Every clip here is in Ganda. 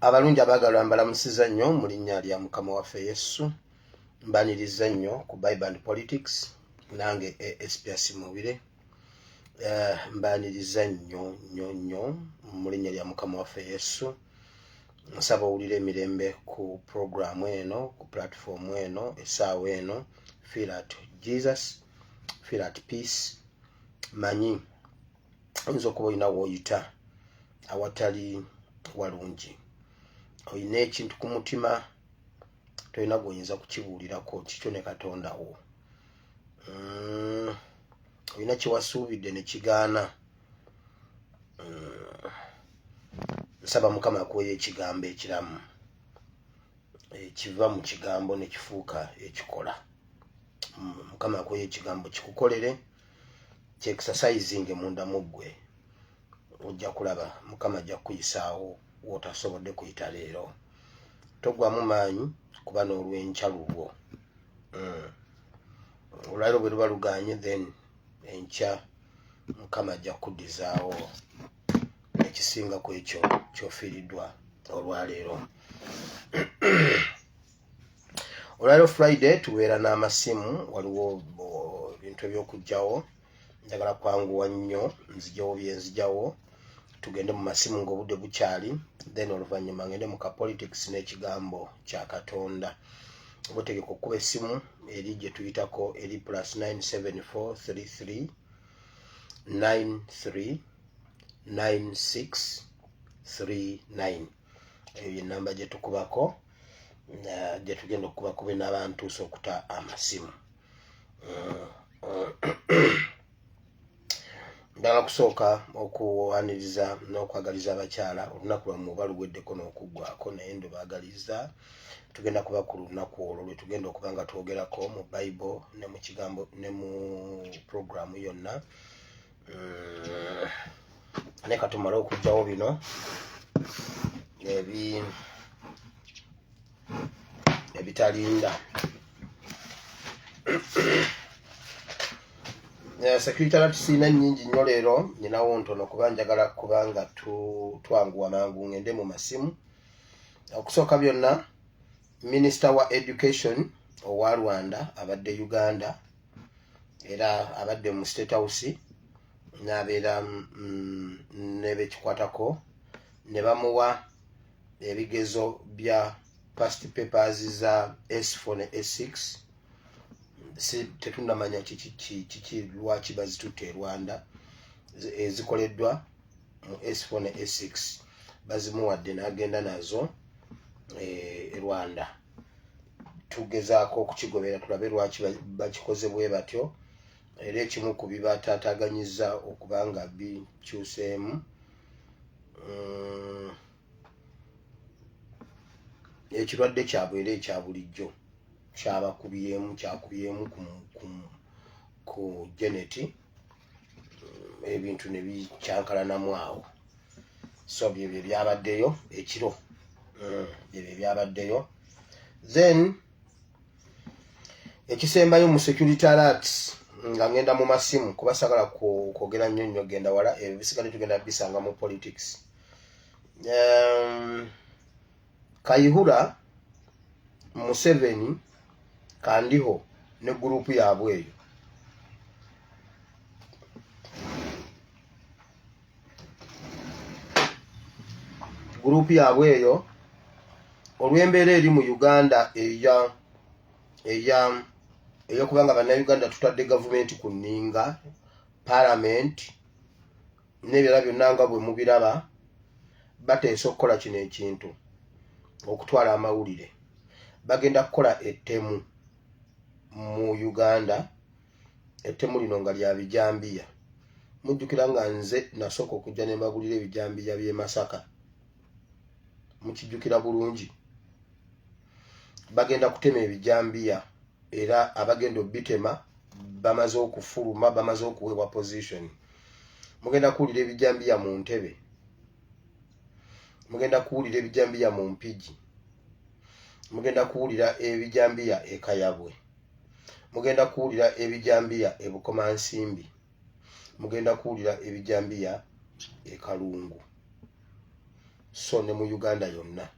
Abalungi abaagalwa mbalamusiza nnyo mu linnya lya Mukama waffe Yesu. Mbaniriza nnyo ku Bible and Politics nange ASP Asimubire. Mbaniriza nnyo nnyo nnyo mu linnya lya Mukama waffe Yesu. Nsaba owulire emirembe ku programu eno, ku platform eno, essaawa eno. Feel at Jesus, feel at peace. Manyi oyinza okuba olina wooyita awatali walungi, olina ekintu ku mutima, tolina gwoyinza kukibuulirako, kikyo ne Katonda wo. Olina kyewasuubidde ne kigaana. Nsaba Mukama akuweyo ekigambo ekiramu ekiva mu kigambo ne kifuuka ekikola. Mukama akuweyo ekigambo kikukolere, kyexercisinge munda mu ggwe, ojja kulaba Mukama ajja kukuyisaawo wootasobodde kuyita leero. Togwamu maanyi kuba n'olwenkya lulwo. Olwaliro bwe luba lugaanye, then enkya Mukama ajja kukuddizaawo ekisinga ku ekyo ky'ofiiriddwa olwaleero. Olwaleero Friday tubeera n'amasimu, waliwo ebintu eby'okugyawo. Njagala kwanguwa nnyo nzijawo byenzijawo, tugende mu masimu ng'obudde bukyali, then oluvannyuma ngende mu ka politics n'ekigambo kya Katonda. Obutegeka okukuba essimu eri gye tuyitako eri plus 974 33 93 96 39. Eyo yenamba gye tukubako, gye tugenda okukubako bwe naaba ntuuse okuta amasimu. Njagala kusooka okuwaniriza n'okwagaliza abakyala olunaku lwammwe oba luweddeko n'okuggwako, naye ndubaagaliza. Tugenda kuba ku lunaku olwo lwe tugenda okuba nga twogerako mu Bible ne mu kigambo ne mu programu yonna. Naye katumale okuggyawo bino ebitalinda. Security alert siina nnyingi nnyo leero, nyinawo ntono kuba njagala kubanga twanguwa mangu ngende mu masimu. Okusooka byonna, minisita wa education owa Rwanda abadde Uganda era abadde mu State House n'abeera n'ebekikwatako ne bamuwa ebigezo bya past papers za S4 ne S6. Si tetunnamanya kiki lwaki bazitutte e Rwanda. Ezikoleddwa mu S4 ne S6 bazimuwadde n'agenda nazo e Rwanda. Tugezaako okukigobera tulabe lwaki bakikoze bwe batyo, era ekimu ku bibataataaganyizza okuba nga bikyuseemu, ekirwadde kyabwe era ekya bulijjo kyabakubyemu, kyakubyemu ku Janet, ebintu ne bikyankalanamu awo. So byebyo byabaddeyo ekiro, byebyo byabaddeyo. Then ekisembayo mu security alerts, nga ngenda mu masimu kuba sagala kwogera nnyo nnyo, genda wala, ebyo bisigadde tugenda bisanga mu politics. Kayihura, Museveni, Kandiho ne gurupu yaabwe eyo gurupu yaabwe eyo, olw'embeera eri mu Uganda eya eya ey'okuba nga Bannayuganda tutadde gavumenti ku nninga, parliament n'ebirala byonna nga bwe mubiraba, bateesa okukola kino ekintu okutwala amawulire. Bagenda kukola ettemu mu Uganda, ettemu lino nga lya bijambiya. Mujjukira nga nze nasooka okujja ne mbagulira ebijambiya by'e Masaka, mukijjukira bulungi. Bagenda kutema ebijambiya era abagenda obitema bamaze okufuluma, bamaze okuweebwa position. Mugenda kuwulira ebijambiya mu Ntebe, mugenda kuwulira ebijambiya mu Mpigi, mugenda kuwulira ebijambiya e Kayabwe, mugenda kuwulira ebijambiya e Bukomansimbi, mugenda kuwulira ebijambiya e Kalungu. So ne mu Uganda yonna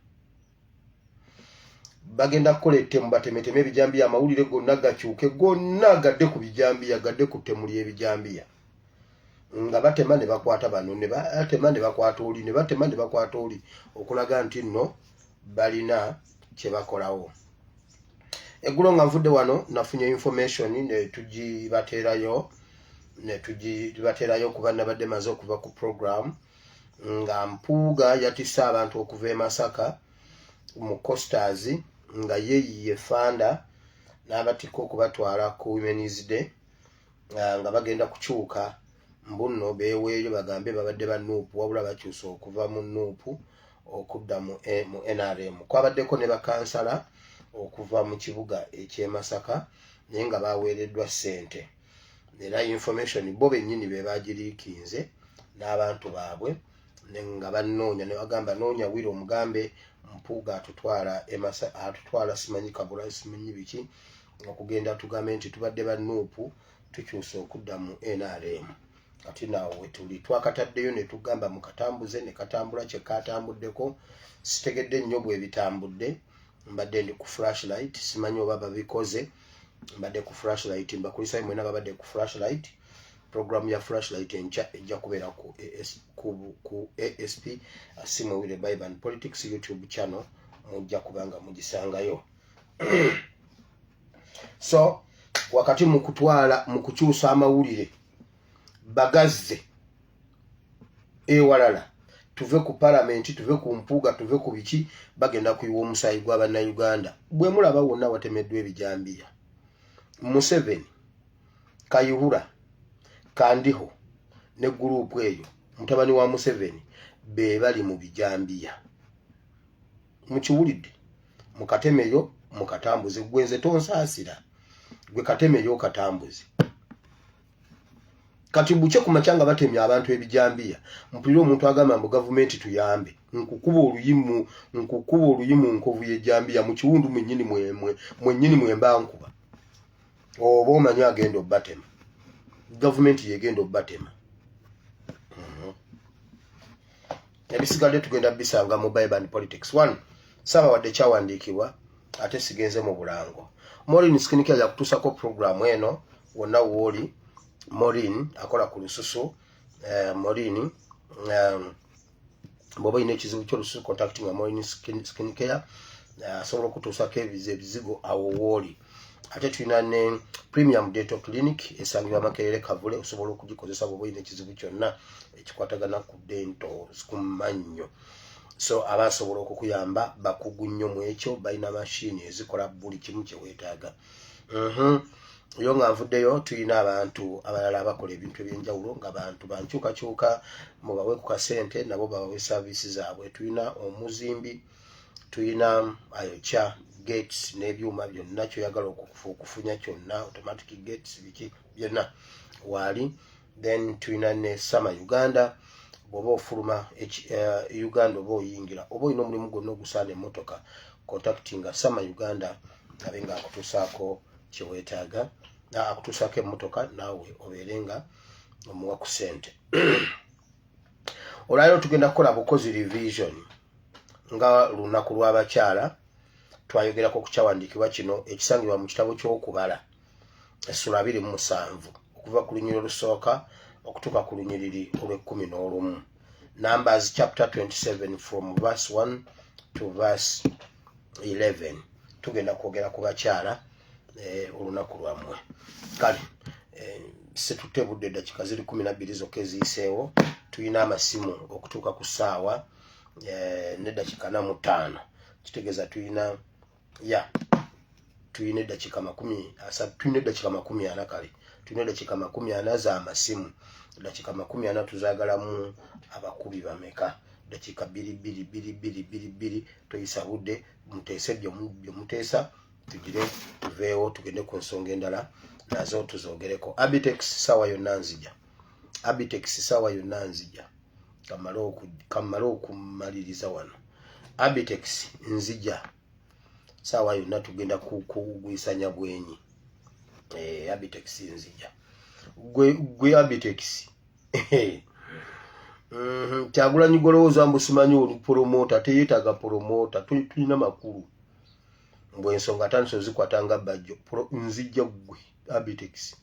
bagenda kukola ettemu, batemeteme ebijambiya, amawulire gonna gakyuke, gonna gadde ku bijambiya, gadde ku ttemu ly'ebijambiya, nga batema ne bakwata bano, ne batema ne bakwata oli, ne batema ne bakwata oli, okulaga nti nno balina kye bakolawo. Eggulo nga nvudde wano nafunye information ne tugibateerayo kuba nabadde maze okuva ku program, nga Mpuuga yatisse abantu okuva e Masaka mu coasters, nga yeeyiye fanda n'abatikka okubatwala ku Women's Day, nga bagenda kukyuka mbunno beeweeyo bagambe babadde ba NUP, wabula bakyusa okuva mu NUP okudda mu NRM. Kwabaddeko ne bakansala okuva mu kibuga eky'e Masaka, naye nga baweereddwa ssente, era information bo bennyini be bagiriikinze n'abantu baabwe, nga bannoonya ne bagamba, "Noonya Wira omugambe Mpuuga atutwala atutwala simanyi Kabula, simanyi biki, okugenda tugambe nti tubadde ba NUP, tukyusa okudda mu NRM." Kati naawe wetuli twakataddeyo ne tugamba mukatambuze, ne katambula. Kyekatambuddeko sitegedde nnyo bwe bitambudde. Mbadde ndi ku Flashlight, simanyi oba babikoze. Mbadde ku Flashlight, mbakulisayo mwena babadde ku Flashlight. Program ya Flashlight enkya ejja kubeera ku ASP Asiimwe Willy Bible and Politics YouTube channel, mujja kubanga mugisangayo. So wakati mu kutwala, mu kukyusa amawulire bagazze ewalala, tuve ku palamenti, tuve ku Mpuuga, tuve ku biki, bagenda kuyiwa omusaayi gw'abannayuganda. Bwe mulaba wonna watemeddwa ebijambiya, Museveni, Kayihura, Kandiho ne gurupu eyo, mutabani wa Museveni, be bali mu bijambiya. Mukiwulidde? Mukatemeyo, mukatambuze. Gwe nze tonsaasira, gwe katemeyo okatambuze. Kati bukye ku makya nga batemya abantu ebijambiya, mpulire omuntu agamba mbu gavumenti tuyambe, nkukuba oluyi mu nkovu y'ejambiya, mu kiwundu mwennyini, mwennyini mwemba nkuba, oba omanyi agenda obbatema, gavumenti yegenda obbatema. Ebisigadde tugenda bisanga mu Bible and Politics one. Saabawadde kyawandiikibwa, ate sigenze mu bulango. Morin Skincare yakutuusako programu eno wonna wooli. Morin akola ku lususu. Morin, bw'oba olina ekizibu ky'olususu, contacting Morin Skin Care, asobola okutuusako ebizigo awo wooli. Ate tulina ne Premium Dental Clinic esangibwa Makerere Kavule, osobola okugikozesa bw'oba olina ekizibu kyonna ekikwatagana ku dental, ku mannyo. So aba asobola okukuyamba, bakugu nnyo mu ekyo, balina mashini ezikola buli kimu kyeweetaaga. Yo nga nvuddeyo, tulina abantu abalala abakola ebintu ebyenjawulo, nga bantu bankyukakyuka, mubawe ku kasente nabo babawe service zaabwe. Tulina omuzimbi, tulina ayokya gates n'ebyuma byonna kyoyagala okufunya kyonna, automatic gates, biki byonna waali. Then tulina ne Sama Uganda. Bw'oba ofuluma Uganda oba oyingira, oba olina omulimu gwonna ogusaana emmotoka, contactinga Sama Uganda abe nga akutuusaako kyeweetaaga, akutuusaako emmotoka, naawe obeere nga omuwa ku ssente. Olwaliro tugenda kukola bukozi revision nga lunaku lw'abakyala. Twayogerako ku kyawandiikibwa kino ekisangibwa mu kitabo ky'Okubala essula 27, okuva ku lunyiriri olusooka okutuuka ku lunyiriri olw'e-11. Numbers chapter 27 from verse 1 to verse 11. Tugenda kwogera ku bakyala, olunaku lwammwe. Kale situtte budde, eddakiika ziri 12 zokka eziyiseewo. Tulina amasimu okutuuka ku ssaawa n'eddakiika 45, kitegeeza tulina ya tulina eddakiika 30, tulina eddakiika 40. Kale tulina eddakiika 40 z'amasimu. Eddakiika 40 tuzaagalamu abakubi bameka? Dakiika bbiri bbiri bbiri bbiri bbiri bbiri. Toyisa budde, muteese byemuteesa, tugire tuveewo tugende ku nsonga endala nazo tuzoogereko. Abitex, saawa yonna nzija. Abitex, saawa yonna nzija. Kamale okumaliriza wano. Abitex, nzija saawa yonna, tugenda kugwisanya bwenyi. Abitex, nzija. Gwe Abitex. Kyagulanyi gwolowooza mbu simanyi oli promota, teyetaaga promota. Tulina makulu. Mbu ensonga atandise ozikwata nga bajjo. Nzijja ggwe Abitex,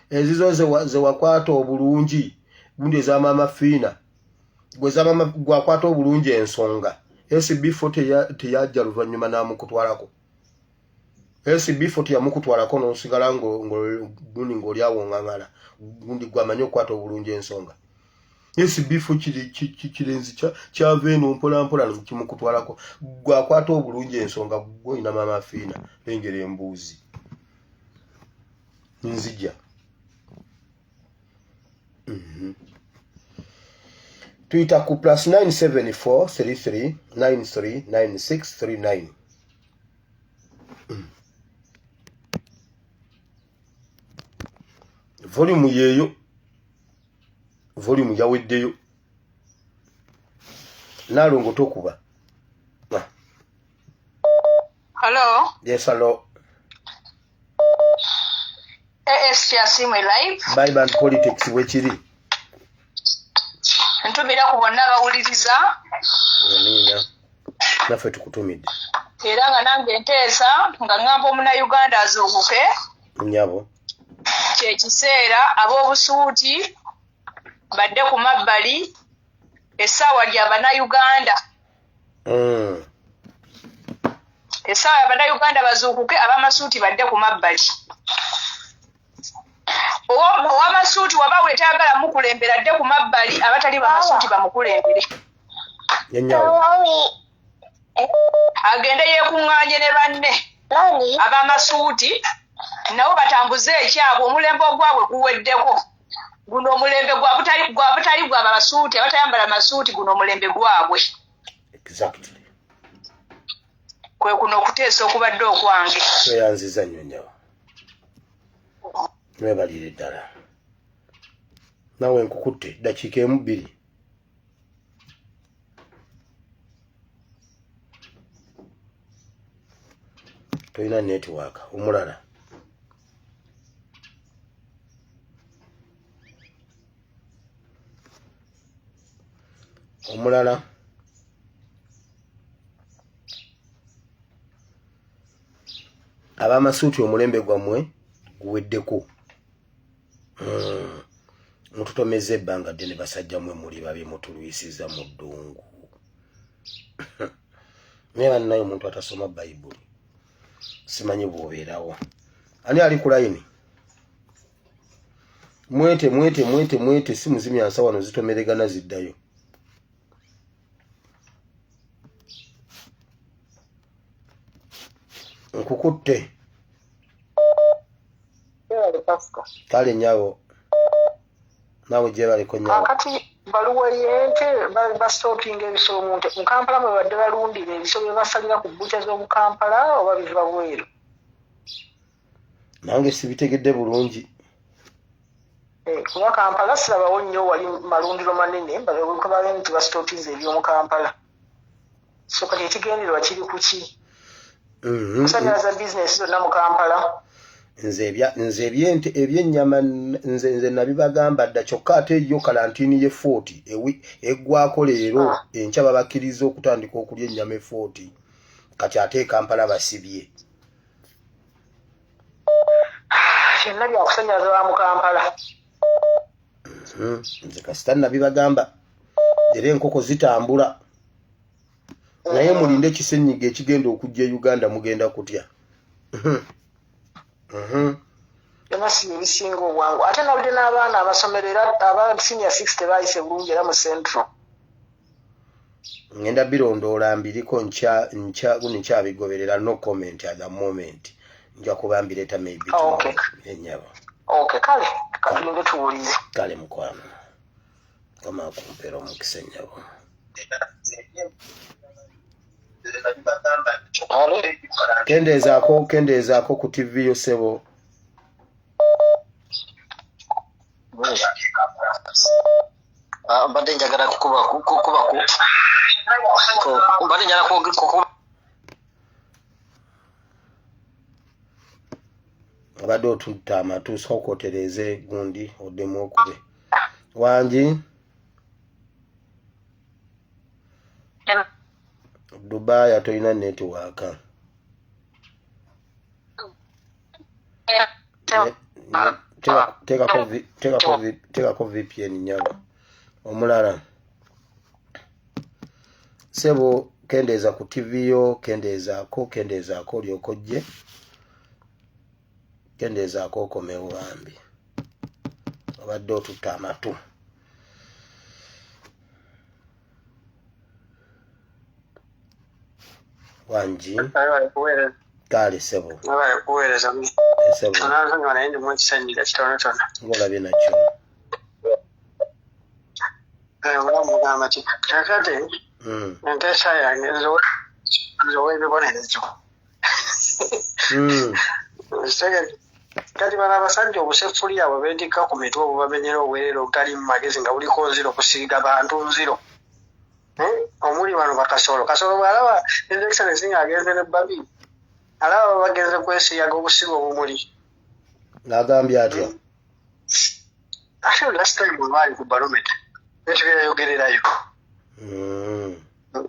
ezizo zewakwata obulungi, gundi eza Maama Fiina, gwe gwakwata obulungi ensonga. SB4 teyajja luvannyuma n'amukutwalako. SB4 teyamukutwalako, n'osigala gundi ng'oli awo ngaŋala. Gundi gwamanyi okukwata obulungi ensonga. SB4 kirenzi kyava eno mpola mpola kimukutwalako. Gwakwata obulungi ensonga, gwolina Maama Fiina. Lengera embuuzi. Nzija. Tuyita ku +974 33 93 96 39. Volume yeeyo, volume yaweddeyo. Naalongo, tokuba. Ah. Hello. Yes, hello. AS Kyasimwe live. Bible and politics, bwekiri. Ntumira ku bonna bawuliriza. Amiina, naffe tukutumidde. Era nga nange nteesa nga ŋŋamba omunnayuganda azuukuke. Nyabo. Kyekiseera ab'obusuuti badde ku mabbali, essaawa lya bannayuganda. Essaawa ya bannayuganda bazuukuke, ab'amasuuti badde ku mabbali. Ow'amasuuti waba wetayagala mukulembera, adde ku mabbali, abatali bamasuuti bamukulembere. Yenyawo. Agende yeekuŋŋaanye ne banne ab'amasuuti, nabo batambuze ekyabwe. Omulembe ogwabwe guweddeko. Guno omulembe gwa butali bwa bamasuuti, abatayambala masuuti, guno omulembe gwabwe. Kwe kuno okuteesa okubadde okwange. Tweyanziza nnyo nyawo, mwebalire ddala. Nawe nkukutte dakiika emu bbiri. Tolina network. Omulala? Omulala? Ab'amasuuti, omulembe gwammwe guweddeko. Mututomeza ebbanga ddene, basajja mmwe, muli babi, mutulwisiza mu ddungu. Naye bannaye, omuntu atasoma Bayibuli simanyi bw'obeerawo. Ani ali ku layini? Mwete, mwete, mwete, mwete. Si muzimyansa wano zitomeregana ziddayo. Nkukutte. Kale nyabo, naawe gyebaliko nyabo. Kakati baluwa y'ente bastopinga ebisolo mu nte mu Kampala mwe badde balundira ebisolo bye basalira ku butcher z'omu Kampala, oba biva bweru? Nange sibitegedde bulungi. Eh, kuba Kampala sirabawo nnyo wali malundiro manene babe nti bastopinze eby'omu Kampala. So kati ekigendererwa kiri ku ki? Kusanyalaza bizinesi zonna mu Kampala? Nze ebyente, ebyennyama, nze nabibagamba dda. Kyokka ate yo quarantine ye Fort eggwako leero. Enkya babakkiriza okutandika okulya ennyama e Fort. Kati ate e Kampala basibye. Byonna byakusanyalaza ba mu Kampala. Nze kasita nabibagamba, era enkoko zitambula, naye mulinde ekisenyiga ekigenda okujja e Uganda, mugenda kutya. Byonna si ebisinga obwangu. Ate nawulidde n'abaana abasomero, era aba senior six tebaayise bulungi era mu Central. Ngenda birondoola, mbiriko nkya nkya, guno nkyabigoberera. No comment at the moment, nja kuba mbireeta maybe Oh, okay. tomorrow. Enyabo. Okay, kale katulinde tuwulire. Kale mukwano, kama akumpeera omukisa, ennyabo. Hello. Kendeezaako, kendeezaako ku TV yo, ssebo. Ah, mbadde njagala kukuba kukuba mbadde njagala kukuba. Abadde otutta amatu, sooka otereeze gundi oddemu okube. Wangi. Dubai tolina netiwaaka. Teekako VPN nyabo. Omulala sebo, kendeeza ku TV yo, kendeezaako, kendeezaako olyoke ojje, kendeezaako okomewo bambi, obadde otutta amatu. Wangi kale sebo, sebo ng'olabye nakyo. Kakati enteesa yange nze ow'ebibonerezo. Kati bano abasajja obusefuliya bwe beetikka ku mitwe obubamenyera obwerere obutali mu magezi nga buliko nziro kusiiga bantu nziro. Omuli bano bakasolo. Kasolo bw'alaba His Excellency ng'agenze ne Babi, alaba bagenze kwesiyaga obusiru obumuli. N'agambye atya? Ate last time bwe baali ku barometer, ebintu byeyayogererayo.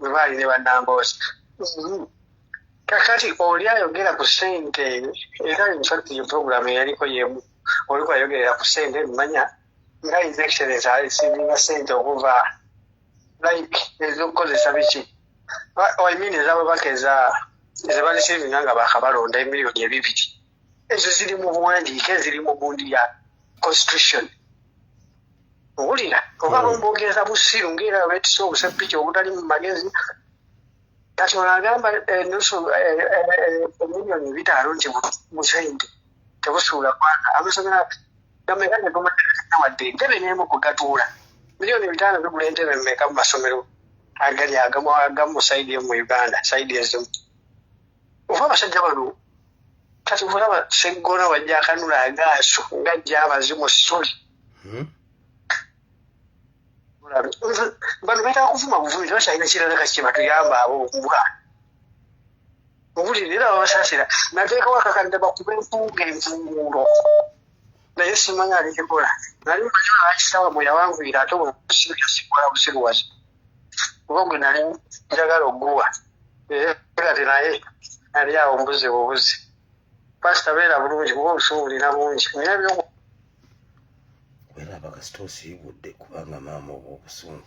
Bwe baali ne bannamboozi. Kakati oli ayogera ku ssente, era in fact ye program eyaliko y'emu, oli kwayogerera ku ssente mmanya nga His Excellency alisiivinga ssente okuva like ez'okukozesa biki. I mean ez'ababaka ze balisiivinga nga baakabalonda emiliyoni 2. Ezo ziri mu buwandiike, ziri mu gundi ya constitution. Owulira oba bombogeza busiru ng'era beetise obuseppiki obutali mu magezi. Kati ono agamba nusu emiliyoni 5 nti busente tebusuula ggwanga. Amasomero gameka tegumanyi wadde entebe n'emu kugatuula. Miliyoni 5 bigula entebe mmeka mu masomero agali agamu mu sayidi emu mu Uganda, sayidi ezimu. Oba abasajja bano kati olaba Sseggona wajja akanula agaaso ng'ajja abazimu ssuli. Bano beetaaga kuvuma buvumi, tebakyalina kirala kati kye batuyamba abo mbwa. Owulira era babasaasira nateekawo akakadde bakube empunga enfunguulo. Naye simanyi alikikola. Nali mmanyi lwaki mwe yawanvuyira ate obusiru yasikola busiruwazi. Kuba gwe nali njagala ogguwa. Era kati naye nali awo mbuzi bubuzi. Pasita beera bulungi kuba obusungu olina bungi. Nina ebyoku Weraba kasita osiibudde kubanga maama oba obusungu.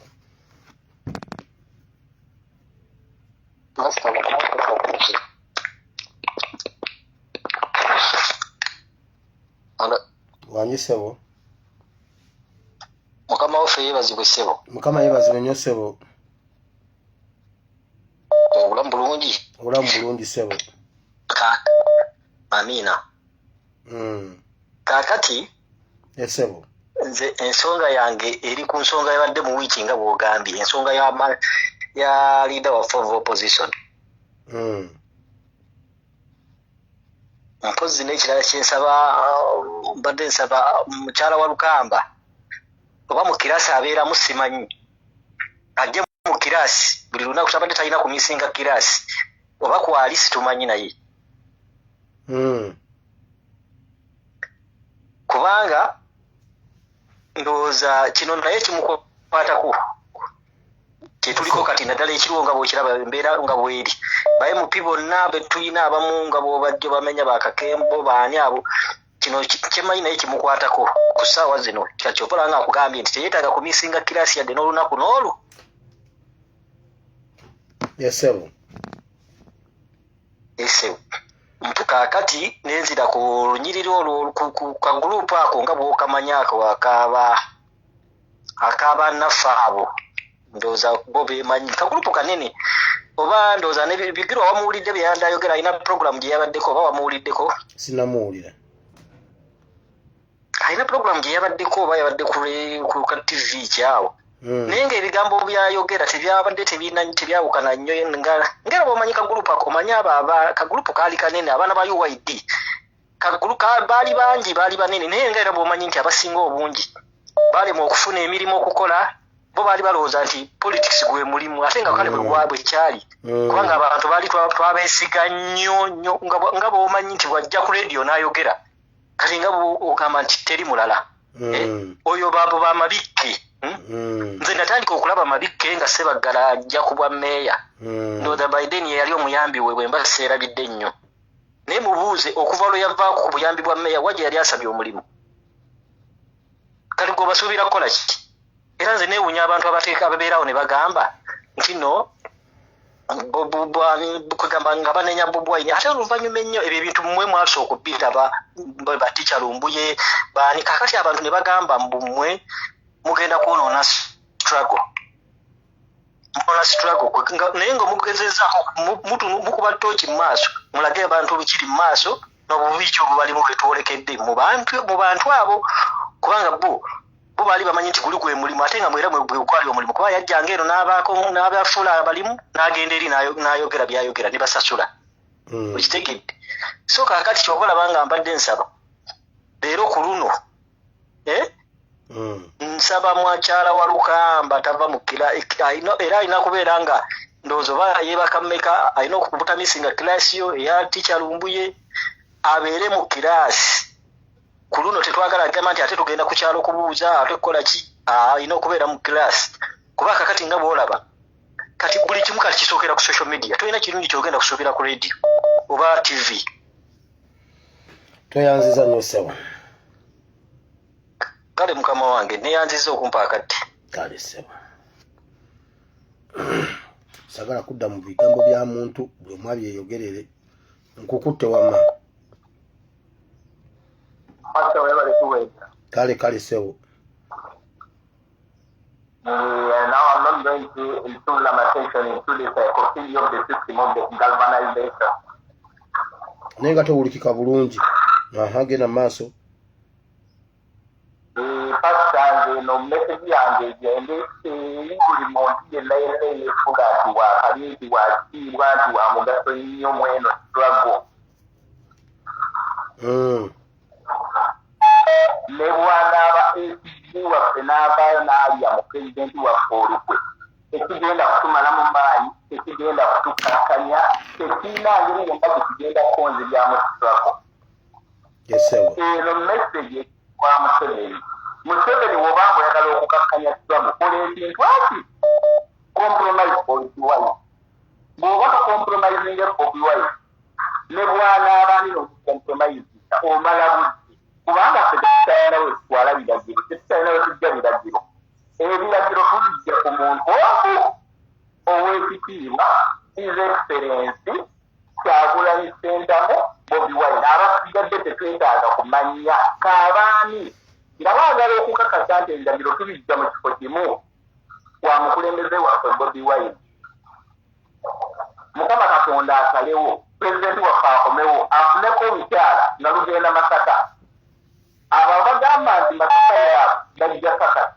Wangi ssebo. Mukama waffe yeebazibwe ssebo. Mukama yeebazibwe nnyo ssebo. Obulamu bulungi. Obulamu bulungi ssebo. Amiina. Kaakati Ssebo. Nze ensonga yange eri ku nsonga yabadde mu wiiki nga bw'ogambye, ensonga ya leader of opposition. Mpozzi n'ekirala kyensaba, mbadde nsaba mukyala wa Lukamba oba mu kirasi abeeramu simanyi, ajje mu kirasi buli lunaku, tabadde talina kumisinga kirasi oba kwali situmanyi naye. Kubanga ndowooza kino naye kimukwatako kyetuliko kati, naddala ekiriwo nga bw'okiraba embeera nga bw'eri. Ba MP bonna be tulina abamu nga bw'obajjo bamenya bakakembo baani abo, kino kyemmanyi naye kimukwatako ku ssaawa zino. Kyova olaba nga akugambye nti teyeetaaga kumisinga kirasi yadde n'olunaku n'olwo. Ssebo. Ssebo. Kaakati nenzira ku lunyiriri olwo ku kagurupu ako nga bw'okamanya ako akaba naffe abo ndowooza bo beemanyi kagurupu kanene oba ndowooza ne Bigirwa wamuwulidde bye yabadde ayogera, alina puroguramu gye yabaddeko oba wamuwuliddeko? Sinamuwulira. Alina puroguramu gye yabaddeko oba yabadde ku ka TV kyawo. Naye ng'ebigambo byayogera tebyabadde tebyawukana nnyo nga bw'omanyi kagurupu ako, omanyi abo kagurupu kaali kanene, abaana ba UYD baali bangi, baali banene, naye nga era bw'omanyi nti abasinga obungi baalemwa okufuna emirimu okukola, bo baali balowooza nti politics gwe mulimu, ate nga kale bwe kyali. Kubanga abantu baali twabeesiga nnyo nnyo, nga bw'omanyi nti bw'ajja ku radio n'ayogera, kati nga bw'ogamba nti teri mulala. Oyo baabo bamabikke. Nze natandika okulaba Mabikke nga Sebaggala ajja ku bwa mmeeya. Ndowooza Biden ye yali omuyambi we, bwe mba seerabidde nnyo. Naye mubuuze okuva lwe yavaako ku buyambi bwa mmeeya, wa gye yali asabye omulimu? Kati gwe obasuubira kukola ki? Era nze neewuunya abantu abateeka ababeerawo ne bagamba nti no kwegamba nga banenya Bobi Wine, ate oluvannyuma ennyo ebyo ebintu mmwe mwasooka okubiraba, batica Lumbuye baani. Kaakati abantu ne bagamba mbu mmwe mugenda kwonoona struggle, muna struggle, naye nga mugezezaako mukuba ttooki mu maaso, mulage abantu bikiri mu maaso n'obubi ki obubalimu bwetwolekedde mu bantu abo, kubanga bo baali bamanyi nti guli gwe mulimu, ate nga mwera gwe gwali omulimu, kuba yajjanga eno n'abaako n'abafuula abalimu, n'agenda eri n'ayogera byayogera ne basasula. Okitegedde? So kaakati ky'oba olaba nga mbadde nsaba leero ku luno, nsaba mwakyala wa Lukamba tava mu kila, era alina kubeera nga ndowooza oba yeebaka mmeka, alina okubutamisinga kilaasi yo eya tica Lumbuye, abeere mu kilaasi ku luno. Tetwagala gamba nti ate tugenda ku kyalo kubuuza ate kukola ki, alina okubeera mu kilaasi, kuba kakati nga bw'olaba kati buli kimu kati kisookera ku social media, tolina kirungi kyogenda kusuubira ku radio oba TV. Toyanziza nnyo, ssebo. Kale mukama wange, neyanziza okumpa akadde. Kale ssebo, sagala kudda mu bigambo bya muntu, buli omu abyeyogerere. Nkukutte wamma. Kale kale, ssebo. Now I'm not going to intrude lamentation into the psychophysiology of the system of the galvanization. Naye nga towulikika bulungi. Aha, genda mu maaso. Pasita, nze eno message yange egende eri buli muntu yenna yenna eyeefuga nti wakabi, nti wakitiibwa, nti wa mugaso nnyo mweno struggle. Ne bw'anaaba SG waffe n'avaayo n'alya mu pulezidenti waffe olukwe, tekigenda kutumalamu maanyi, tekigenda kutukakkanya, tekirina ngeri yonna gye kigenda kukonzibyamu struggle. Yes, ssebo. Eno message kwa Museveni. Museveni, wobanga oyagala okukakkanya struggle, kola ekintu ati compromise Bobi Wine. Bw'oba tocompromisinga Bobi Wine, ne bw'anaaba nina okucompromise, omala budde, kubanga ffe tetukyalina we tutwala biragiro, tetukyalina we tujja biragiro. Ebiragiro tubijja ku muntu omu ow'ekitiibwa, His Excellency Kyagulanyi Ssentamu Bobi Wine. Abasigadde tetwetaaga kumanya kaabaani. Nga baagala okukakasa nti ebiragiro tubijja mu kifo kimu wa mukulembeze waffe Bobi Wine, Mukama Katonda asalewo pulezidenti waffe akomewo afuneko omukyala nga lugenda Masaka. Abo abagamba nti Masaka yaabwe bajja kakasa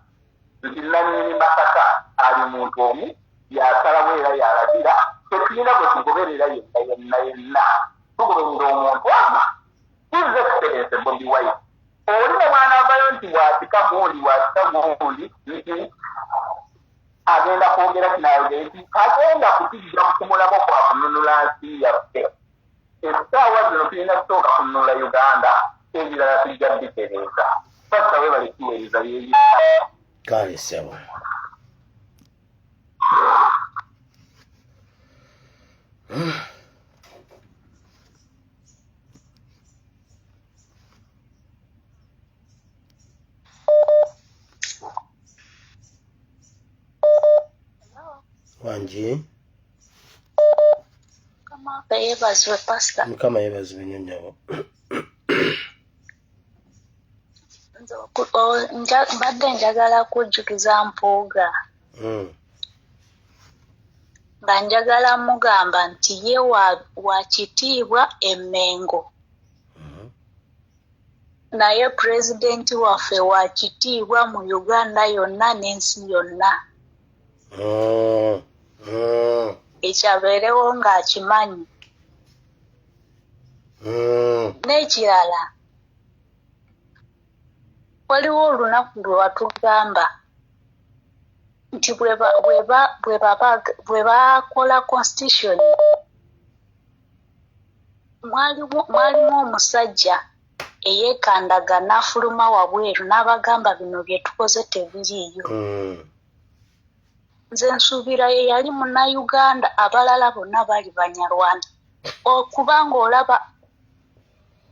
nti nannyini Masaka ali muntu omu, yasalawo era yalagira. Tetulina bwe tugoberera yenna yenna yenna, tugoberera omuntu omu, His Excellence Bobi Wine. Oli ne bw'anaavayo nti bw'asika gundi, bw'asika gundi, nti agenda kwogera kinayogera, nti agenda kutujja ku mulamwa kwa kununula nsi yaffe. Essaawa zino tulina kusooka kununula Uganda, ebirala tujja bitereeza. Pasita, webale kiweereza byebi. Kale ssebo. Wangi. Mukama yeebazibwe, pasita. Mukama yeebazibwe nnyo, nnyabo. Nze mbadde njagala kujjukiza Mpuuga nga njagala mugamba nti ye wa kitiibwa e Mmengo, naye pulezidenti waffe wa kitiibwa mu Uganda yonna n'ensi yonna. Ekyabeerewo ng'akimanyi. N'ekirala, waliwo olunaku lwe watugamba nti bwe bakola constitution, mwalimu omusajja. Eyeekandaga n'afuluma wabweru n'abagamba bino bye tukoze tebiriiyo. Nze nsuubira ye yali Munnayuganda, abalala bonna bali Banyarwanda. Okubanga olaba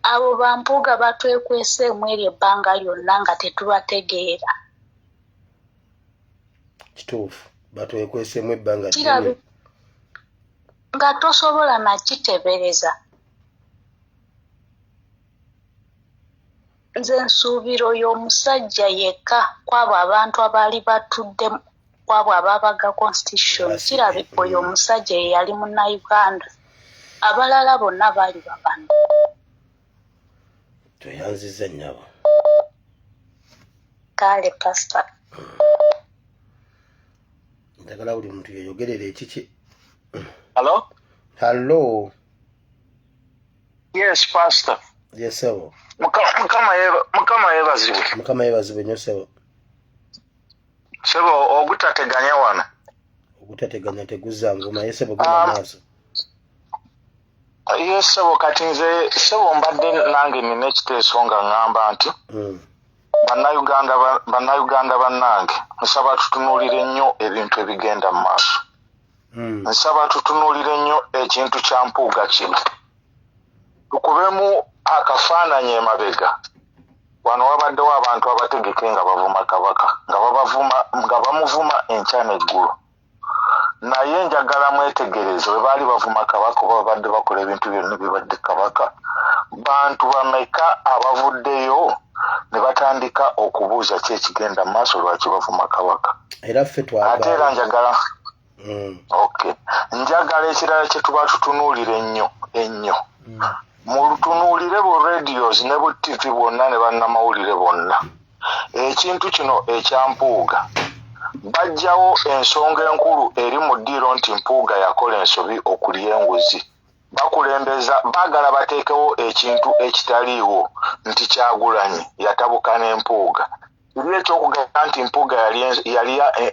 abo ba Mpuuga batwekweseemu eryo ebbanga lyonna nga tetubategeera. Kituufu, batwekweseemu ebbanga ddene. Nga tosobola nakitebereza. Nze nsuubira oyo omusajja yekka kwabo abantu abaali batudde kwabo abaabaga constitution kirabika oyo omusajja ye yali Munnayuganda, abalala bonna baali babano. Tweyanziza nnyabo. Kale pastor. Njagala buli muntu yeyogerera ekiki. Hello? Hello. Yes, pastor. Yes, sebo. Mukama yeebazibwe. Mukama yeebazibwe nnyo sebo. Sebo, ogutateganya wano. Ogutateganya teguzza nvuma. Ye sebo, genda maaso. Ye sebo, kati nze sebo mbadde nange nina ekiteeso nga ŋŋamba nti Bannayuganda bannange, nsaba tutunuulire nnyo ebintu ebigenda mu maaso. Nsaba tutunuulire nnyo ekintu kya Mpuuga kino, tukubemu akafaananyi emabega. Wano wabaddewo abantu abategeke nga bavuma Kabaka, nga babavuma, nga bamuvuma enkya n'eggulo, naye njagala mwetegereze bwe baali bavuma Kabaka oba babadde bakola ebintu byonna bibadde Kabaka, bantu bameka abavuddeyo ne batandika okubuuza ki ekigenda mu maaso, lwaki bavuma Kabaka? Era ffe Ate era njagala okay, njagala ekirala kye tuba tutunuulira ennyo ennyo, mutunuulire bu radios ne bu TV bwonna ne bannamawulire bonna, ekintu kino ekya Mpuuga. Bajjawo ensonga enkulu eri mu ddiiro nti Mpuuga yakola ensobi okulya enguzi. Bakulembeza baagala bateekewo ekintu ekitaliiwo nti Kyagulanyi yatabuka n'Empuuga. Kiri ekyokugamba nti Mpuuga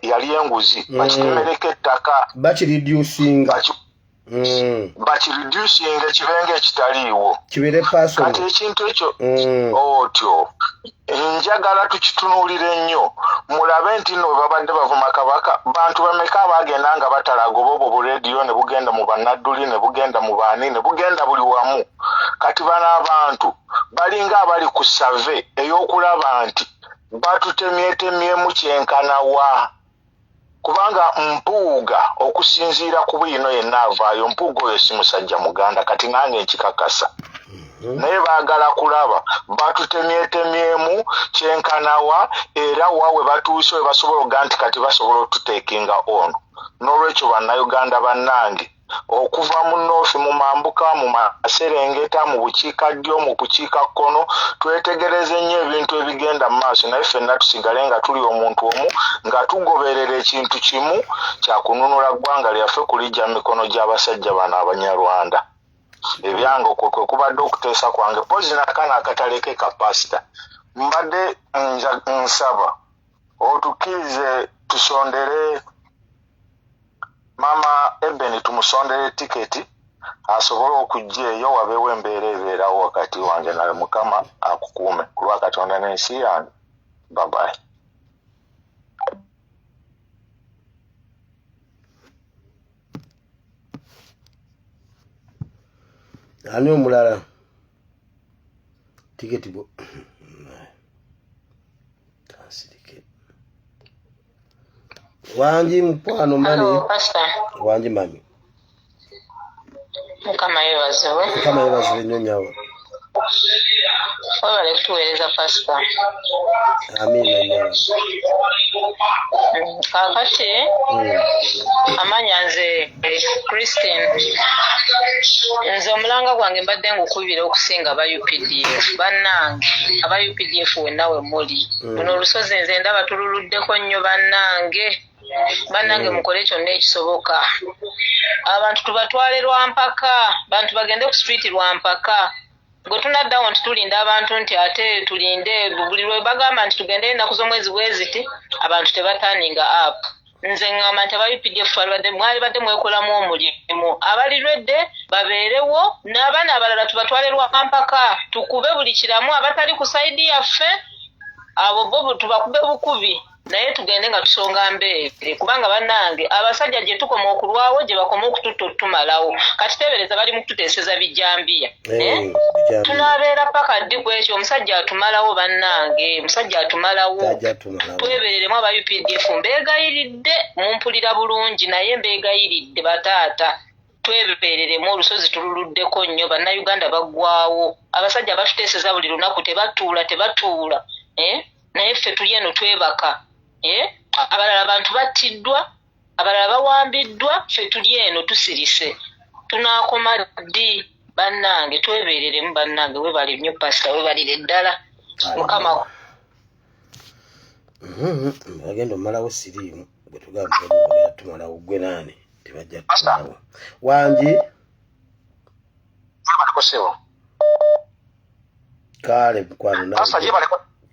yali enguzi, bakitemereko ettaka. Bakireducinga. Bakireducinga kibenga ekitaliiwo. Kibeere personal. Kati ekintu ekyo otyo njagala tukitunuulire nnyo, mulabe nti nno bwe babadde bavuma Kabaka, bantu bameka abagenda nga batalaga oba obwo burediyo ne bugenda mu bannadduli, ne bugenda mu baani, ne bugenda buli wamu. Kati bano abantu balinga abali ku survey ey'okulaba nti batutemyetemyemu kyenkanawa, kubanga Mpuuga okusinziira ku bwino yenna avaayo, Mpuuga oyo si musajja Muganda, kati nange nkikakasa. Naye baagala kulaba batutemyetemyemu kyenkanawa, era wa we batuuse we basobola okuga nti kati basobola otuteekinga ono. N'olwekyo Bannayuganda bannange, okuva mu North, mu mambuka, mu maserengeta, mu bukiikaddyo, mu bukiikakkono, twetegereze nnyo ebintu ebigenda mu maaso, naye ffenna tusigale nga tuli omuntu omu, nga tugoberera ekintu kimu kyakununula ggwanga lyaffe kulijja mu mikono gy'abasajja bano Abanyarwanda. Ebyange okwo kwe kubadde okuteesa kwange. Pozi nakano akataleke ka pasita, mbadde nsaba otukkirize tusondere Mama Ebeni, tumusondere tiketi asobole okujja eyo, wabeewo embeera ebeerawo wakati wange nawe. Mukama akukuume ku lwa Katonda n'ensi yange. Babayi. Ani omulala? Tiketi bo kansirike. Wangi mukwano mami. Hello, Pastor. Wangi mami. Mukama yeebazibwe. Mukama yeebazibwe nnyo nyawo. Webale kutuweereza, Pastor. Amiina nyawo. Kaakati amanya nze Christine. Nze omulanga gwange mbadde ngukubira okusinga aba UPDF bannange, aba UPDF wenna we muli. Luno olusozi nze ndaba tululuddeko nnyo bannange. Bannange, mukole kyonna ekisoboka, abantu tubatwale lwampaka, bantu bagende ku street lwampaka. Bwe tunaddawo nti tulinda abantu nti ate tulinde buli lwe bagamba nti tugende ennaku z'omwezi bwe ziti, abantu tebaturninga up. Nze ŋŋamba nti aba UPDF mwalibadde mwekolamu omulimu, abali lwedde babeerewo n'abaana abalala tubatwale lwampaka, tukube buli kiramu. Abatali ku sayidi yaffe abo bo tubakube bukubi, naye tugende nga tusonga mbeere, kubanga bannange abasajja gye tukoma okulwawo gye bakoma okututta otutumalawo. Kati teebereza bali mu kututeeseza bijambiya, eh? Tunaabeera paka ddi ku ekyo? Omusajja atumalawo bannange, omusajja atumalawo. Twebereremu aba UPDF, mbeegayiridde, mumpulira bulungi, naye mbeegayiridde bataata, twebereremu. Olusozi tululuddeko nnyo, bannayuganda baggwawo. Abasajja batuteeseza buli lunaku, tebatuula tebatuula, eh? Naye ffe tuli eno twebaka, eh? Abalala abantu battiddwa, abalala bawambiddwa, ffe tuli eno tusirise. Tunaakoma ddi bannange? Twebereremu bannange. Webale nnyo pasita, webalire ddala mukama. Bagenda omalawo siriimu gwe tugamba tumalawo gwe naani, tebajja tumalawo wangi. Kale mukwano,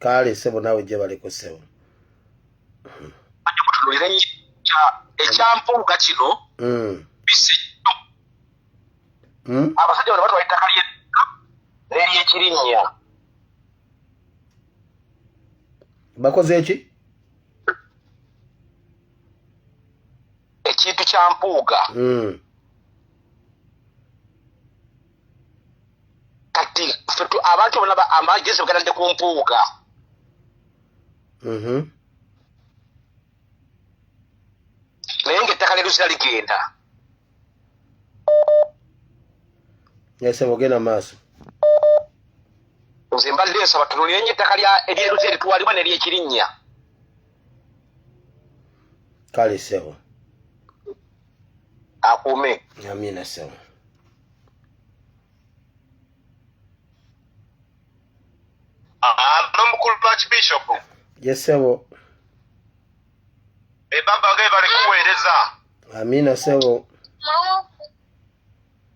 kale sebo, naawe gyebaleko sebo. Ekyampuuga kino bisi abasajja bano batwala ettaka n'eryekirinnya. Bakoze eki? Ekintu kya Mpuuga kati abantu bonna amagezi bagatadde ku Mpuuga, naye ngaettaka leruzira ligenda. Yasaba ogenda maaso. Nze mbadde nsaba tunulire nyo ettaka eryeruzi eritwalibwa neryekirinnya. Kale sebo. Akuume. Amina sebo. N'omukulu Archbishop. Ye sebo. Ebaba ge bali kuweereza. Amina sebo.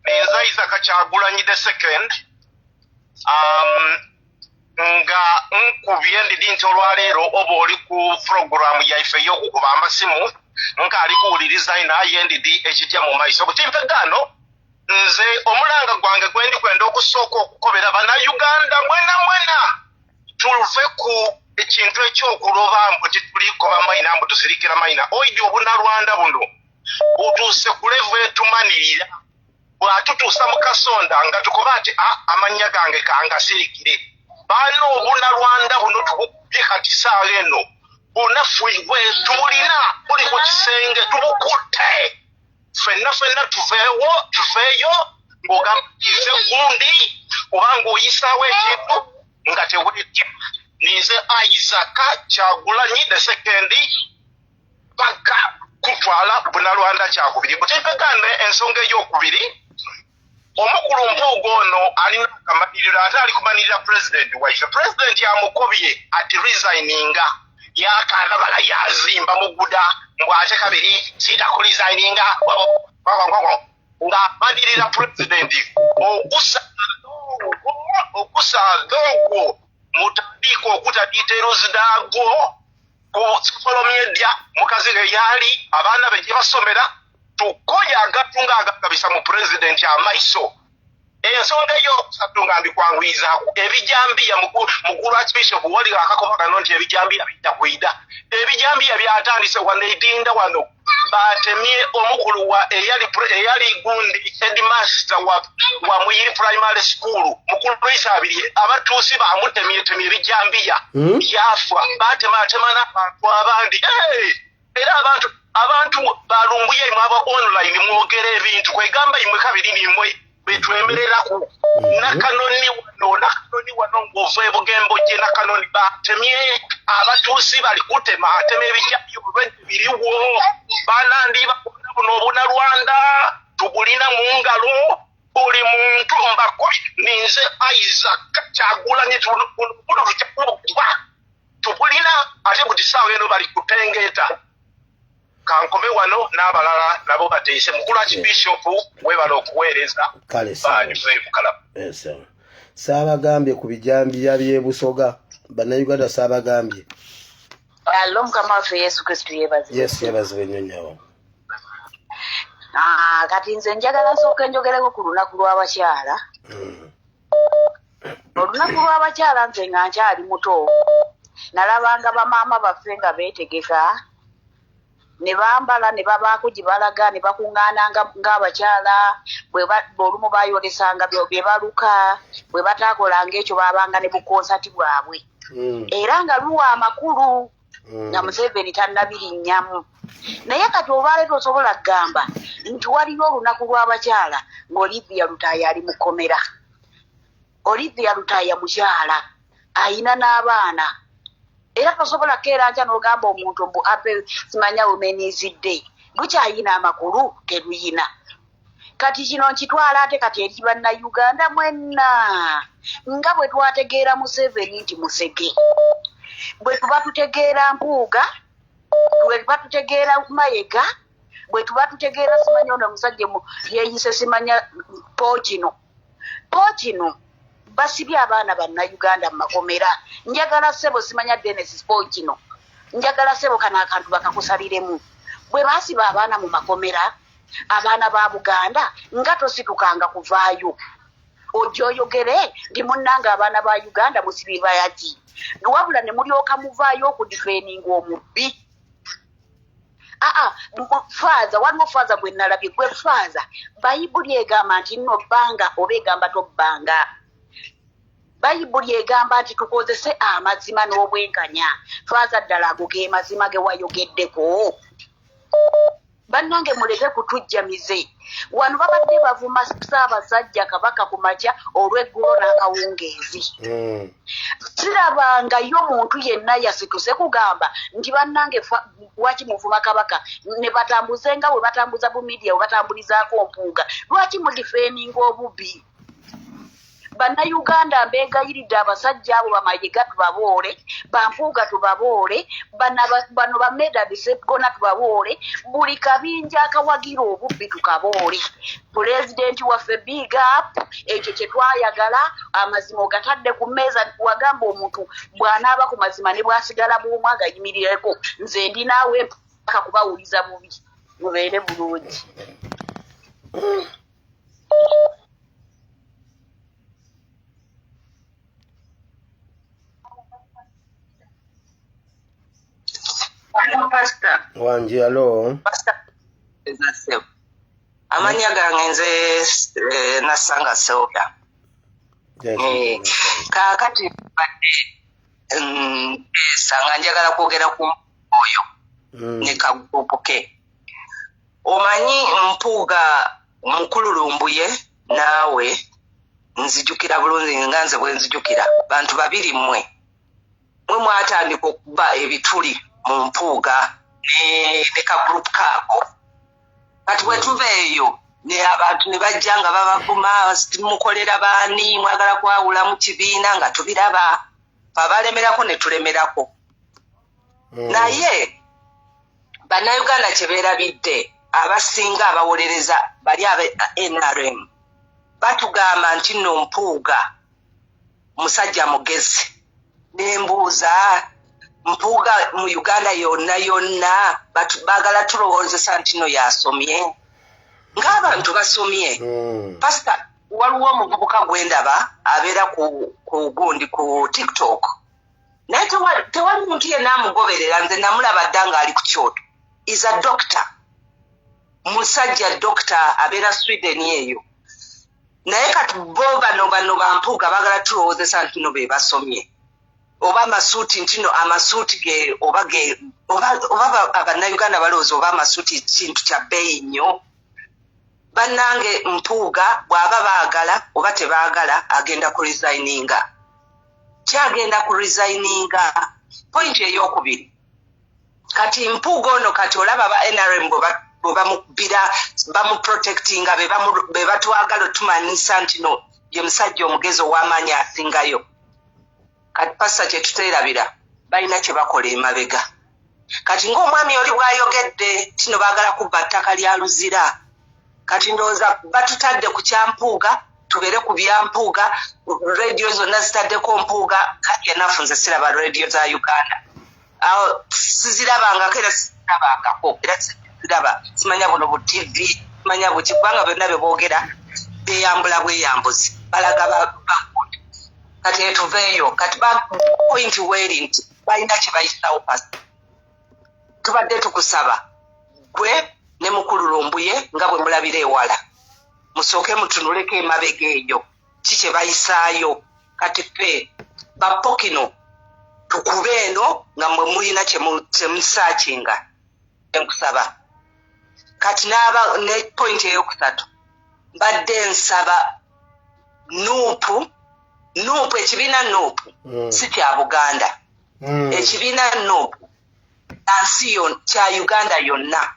Ninza Isaac Kyagulanyi the second, nga nkubye ndidi nti olwaleero oba oli ku puroguramu yaife ey'okukuba amasimu, nkaali kuwuliriza naye ndidi ekijja mu maiso butimpegaano. Nze omulanga gwange gwendi kwenda okusooka okukobera bannayuganda mwena mwena, tuve ku ekintu ekyokuloba mbu titulikoba mayina, mbu tusirikira mayina. Oidi obunalwanda buno butuuse ku level etumanirira, bwatutuusa mu kasonda nga tukoba nti amannya gange kangasirikire. Baana, obunalwanda buno tubukubye kati saawa eno, bunafuibwe tubulina, buli ku kisenge, tubukutte ffenna ffenna. Tuveewo, tuveeyo ng'ogamba ize gundi, oba ng'oyisaawo ekintu nga tewetya. Ninze Isaac Kyagulanyi the second, paka kutwala bunalwanda kyakubiri butempegane. Ensonga eyokubiri, omukulu Mpuuga ono alina akamaliriro, ate ali kumanirira pulezidenti waife. Pulezidenti amukobye ati resigninga, yakandabala yazimba muguda mbw ate kabiri sida kuresigninga, ng'amalirira pulezidenti. Okusaaga ogwo mutandika okuta details daagwo ku social media, mukazi ge yali, abaana be gye basomera, tukoye agatu ng'agagabisa mu pulezidenti amaiso. Ensonga eyokusatu nga mbikwanguyizaako, ebijambiya, mukulu Archbishop, wali akakoba kano nti ebijambiya bijja kwida. Ebijambiya byatandise wano edinda, wano batemye omukulu wa eyali gundi headmaster wa Muyiri Primary School, mukulu Isabirye. Abatuusi bamutemyetemye ebijambiya, yafa. Batematema n'abantu abandi. Era abantu balumbuye imwe aba online mwogera ebintu kwegamba imwe kabiri nimwe betwemereraku. Nakanoni wano, Nakanoni wano ng'ova ebugembo gye Nakanoni batemye abatuusi, bali kutema atema ebijambiya, obulwadde biriwo banandi bakona. Buno obunalwanda tubulina mu ngalo, buli muntu mbakobi. Ninze Isaac Kyagulanyi, buno tukyakuba tubulina, ate buli ssaawa eno bali kutengeeta. Kankome wano n'abalala nabo bateese. Mukulu Archbishop, webala okuweereza. Kale. Banyuve mukalamu. Saabagambye ku bijambiya by'ebusoga, bannayuganda, saabagambye. Alo, Mukama waffe Yesu Kristu yeebazibwe. Yesu yeebazibwe nnyo nnyabo. Ah, kati nze njagala nsooka njogereko ku lunaku lw'abakyala. Olunaku lw'abakyala, nze nga nkyali muto nalabanga bamaama baffe nga beetegeka ne bambala ne babaako gye balaga ne bakuŋŋaananga ng'abakyala. Olumu bayolesanga bye baluka. Bwe bataakolanga ekyo, baabanga ne bukonsati bwabwe era nga luwa amakulu nga Museveni tannabirinnyamu. Naye kati olwaleero tosobola kugamba nti waliyo olunaku lw'abakyala ng'Olivia Lutaaya ali mu kkomera. Olivia Lutaaya mukyala, ayina n'abaana, era tosobola keera nkya n'ogamba omuntu mbu ape simanya Women's Day. Lukyayina amakulu? Teruyina. Kati kino nkitwala ate kati eri Bannayuganda mwenna, nga bwe twategeera Museveni nti musege, bwe tuba tutegeera Mpuuga, bwe tuba tutegeera Mayega, bwe tuba tutegeera simanya ono omusajja yeeyise simanya Pookino. Pookino basibye abaana Bannayuganda mu makomera. Njagala ssebo simanya Denis Pookino, njagala ssebo kano akantu bakakusaliremu. Bwe basiba abaana mu makomera, abaana ba Buganda, nga tositukanga kuvaayo ojja oyogere nti munnange abaana ba Uganda musibirwayaki, wabula ne mulyoka muvaayo okudefendinga omubbi. Aa, faaza, waliwo faaza gwe nalabye. Gwe faaza, Bayibuli egamba nti nno bbanga oba egamba tobbanga? Bayibuli egamba nti tukozese amazima n'obwenkanya. Faaza, ddala ago ge mazima ge wayogeddeko? Bannange, muleke kutujjamize. Wano babadde bavuma Ssaabasajja Kabaka ku makya, olw'eggulo n'akawungeezi. Sirabangayo muntu yenna yasituse kugamba nti bannange, lwaki muvuma Kabaka? Ne batambuze nga bwe batambuza bu media, bwe batambulizaako Mpuuga. Lwaki mudefendinga obubi? Bannayuganda, mbeegayiridde, abasajja abo Bamayega tubaboole, Bampuuga tubaboole, bano Bamedad Seggona tubaboole, buli kabinja akawagira obubbi tukaboole. Pulezidenti waffe, big up. Ekyo kye twayagala, amazima ogatadde ku mmeeza. Wagamba omuntu bw'anaaba ku mazima ne bw'asigala bw'omu agayimirireko. Nze ndi naawe mpaka kubawuliza bubi. Mubeere bulungi. Pastor. Wangi, alo. Amanya gange nze Nasanga Soda. Kaakati badde sanga njagala kwogera ku oyo ne kagroup ke. Omanyi Mpuuga mukululumbuye naawe nzijukira bulungi, nga nze bwe nzijukira bantu babiri mmwe mwe mwatandika okuba ebituli mu Mpuuga ne kagroup kaako. Kati bwe tuva eyo ne abantu ne bajja nga babavuma, mukolera baani, mwagala kwawula mu kibiina, nga tubiraba abalemerako ne tulemerako. Naye Bannayuganda kye beerabidde, abasinga abawolereza bali aba NRM batugamba nti nno Mpuuga musajja mugezi. Nembuuza, Mpuuga mu Uganda yonna yonna baagala tulowoozesa nti no yasomye, ng'abantu basomye. Pasita, waliwo omuvubuka gwendaba abeera ku gundi ku TikTok, naye tewali muntu yenna amugoberera. Nze namulaba dda ng'ali ku kyoto. Is a doctor, musajja doctor, abeera Sweden eyo. Naye kati bo bano Bampuuga baagala tulowoozesa nti no be basomye, oba amasuuti, nti no amasuuti ge oba ge oba Abannayuganda balowooza oba amasuuti kintu kya bbeeyi nnyo. Bannange, Mpuuga bw'aba baagala oba tebaagala, agenda ku resigninga, kyagenda ku resigninga. Point eyokubiri, kati Mpuuga ono, kati olaba ba NRM bwe bamukubira, bamuprotectinga, be batwagala otumanyisa nti no ye musajja omugezi ow'amaanyi asingayo. Kati pasa kyetuteerabira, balina kye bakola emabega. Kati ng'omwami oli bw'ayogedde tino baagala kubba ttaka lya Luzira. Kati ndowooza batutadde ku kyampuuga, tubeere ku byampuuga. Rediyo zonna zitaddeko Mpuuga. Kati enafu, nze siraba rediyo za Uganda. Sizirabangako era sizirabangako era siziraba, simanya buno bu TV, simanya buki, kubanga byonna bye boogera beyambula bweyambuzi, balaga kati etuveeyo. Kati point weeri nti balina kye bayisawo. Pasi tubadde tukusaba gwe ne mukulu Lumbuye, nga bwe mulabira ewala, musooke mutunuleko emabega eyo, ki kye bayisaayo. Kati ffe bapokino tukube eno nga mwe mulina kyemusaakinga. Enkusaba kati n'aba ne point eyokusatu, mbadde nsaba NUP, NUP, ekibiina NUP si kya Buganda. Ekibiina NUP nsi kya Uganda yonna.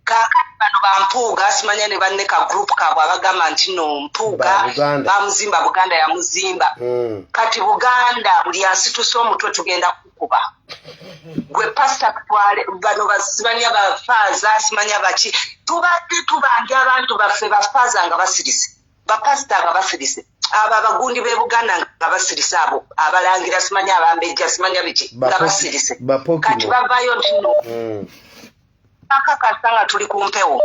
Kaakati bano bampuuga, simanya ne banne ka group kaabwe abagamba nti no Mpuuga bamuzimba, Buganda yamuzimba. Kati Buganda buli asituse omutwe tugenda kukuba. Gwe pasita, tutwale bano basimanya bafaaza, simanya baki, tubadde tubanja abantu baffe, bafaaza nga basirise, bapasita nga basirise, abo abagundi b'e Buganda nga basirise, abo abalangira, simanya abambejja, simanya biki, nga basirise. Kati bavayo nti no akakasa nga tuli ku mpewo.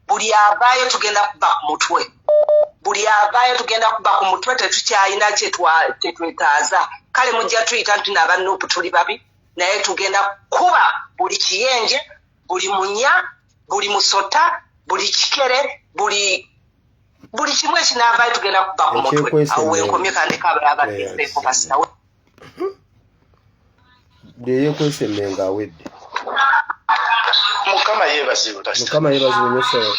Buli avaayo tugenda kuba ku mutwe, buli avaayo tugenda kuba ku mutwe. Tetukyalina kyetwetaaza. Kale mujja tuyita nti naaba NUP tuli babi, naye tugenda kuba buli kiyenje, buli munya, buli musota, buli kikere, buli kimu ekinaavaayo tugenda kuba ku mutwe. Awo wenkomye, kandeka abalala bateeseeko. Pasitawe. Buli eyekwesa emmengo awedde. Mukama yeebazibwe. Mukama yeebazibwe nnyo, ssebo.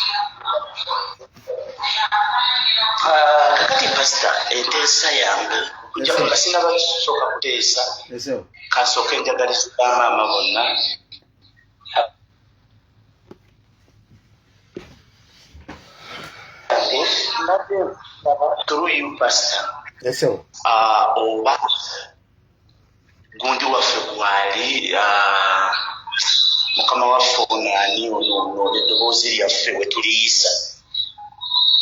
Ah, kakati pasita, enteesa yange okujjako nga sinaba kusooka kuteesa, kansooke njagaliza bamaama bonna mbadde nsaba through you pastor, ah, oba gundi waffe gwali, ah, mukama waffe ono ani ono ono eddoboozi lyaffe we tuliyisa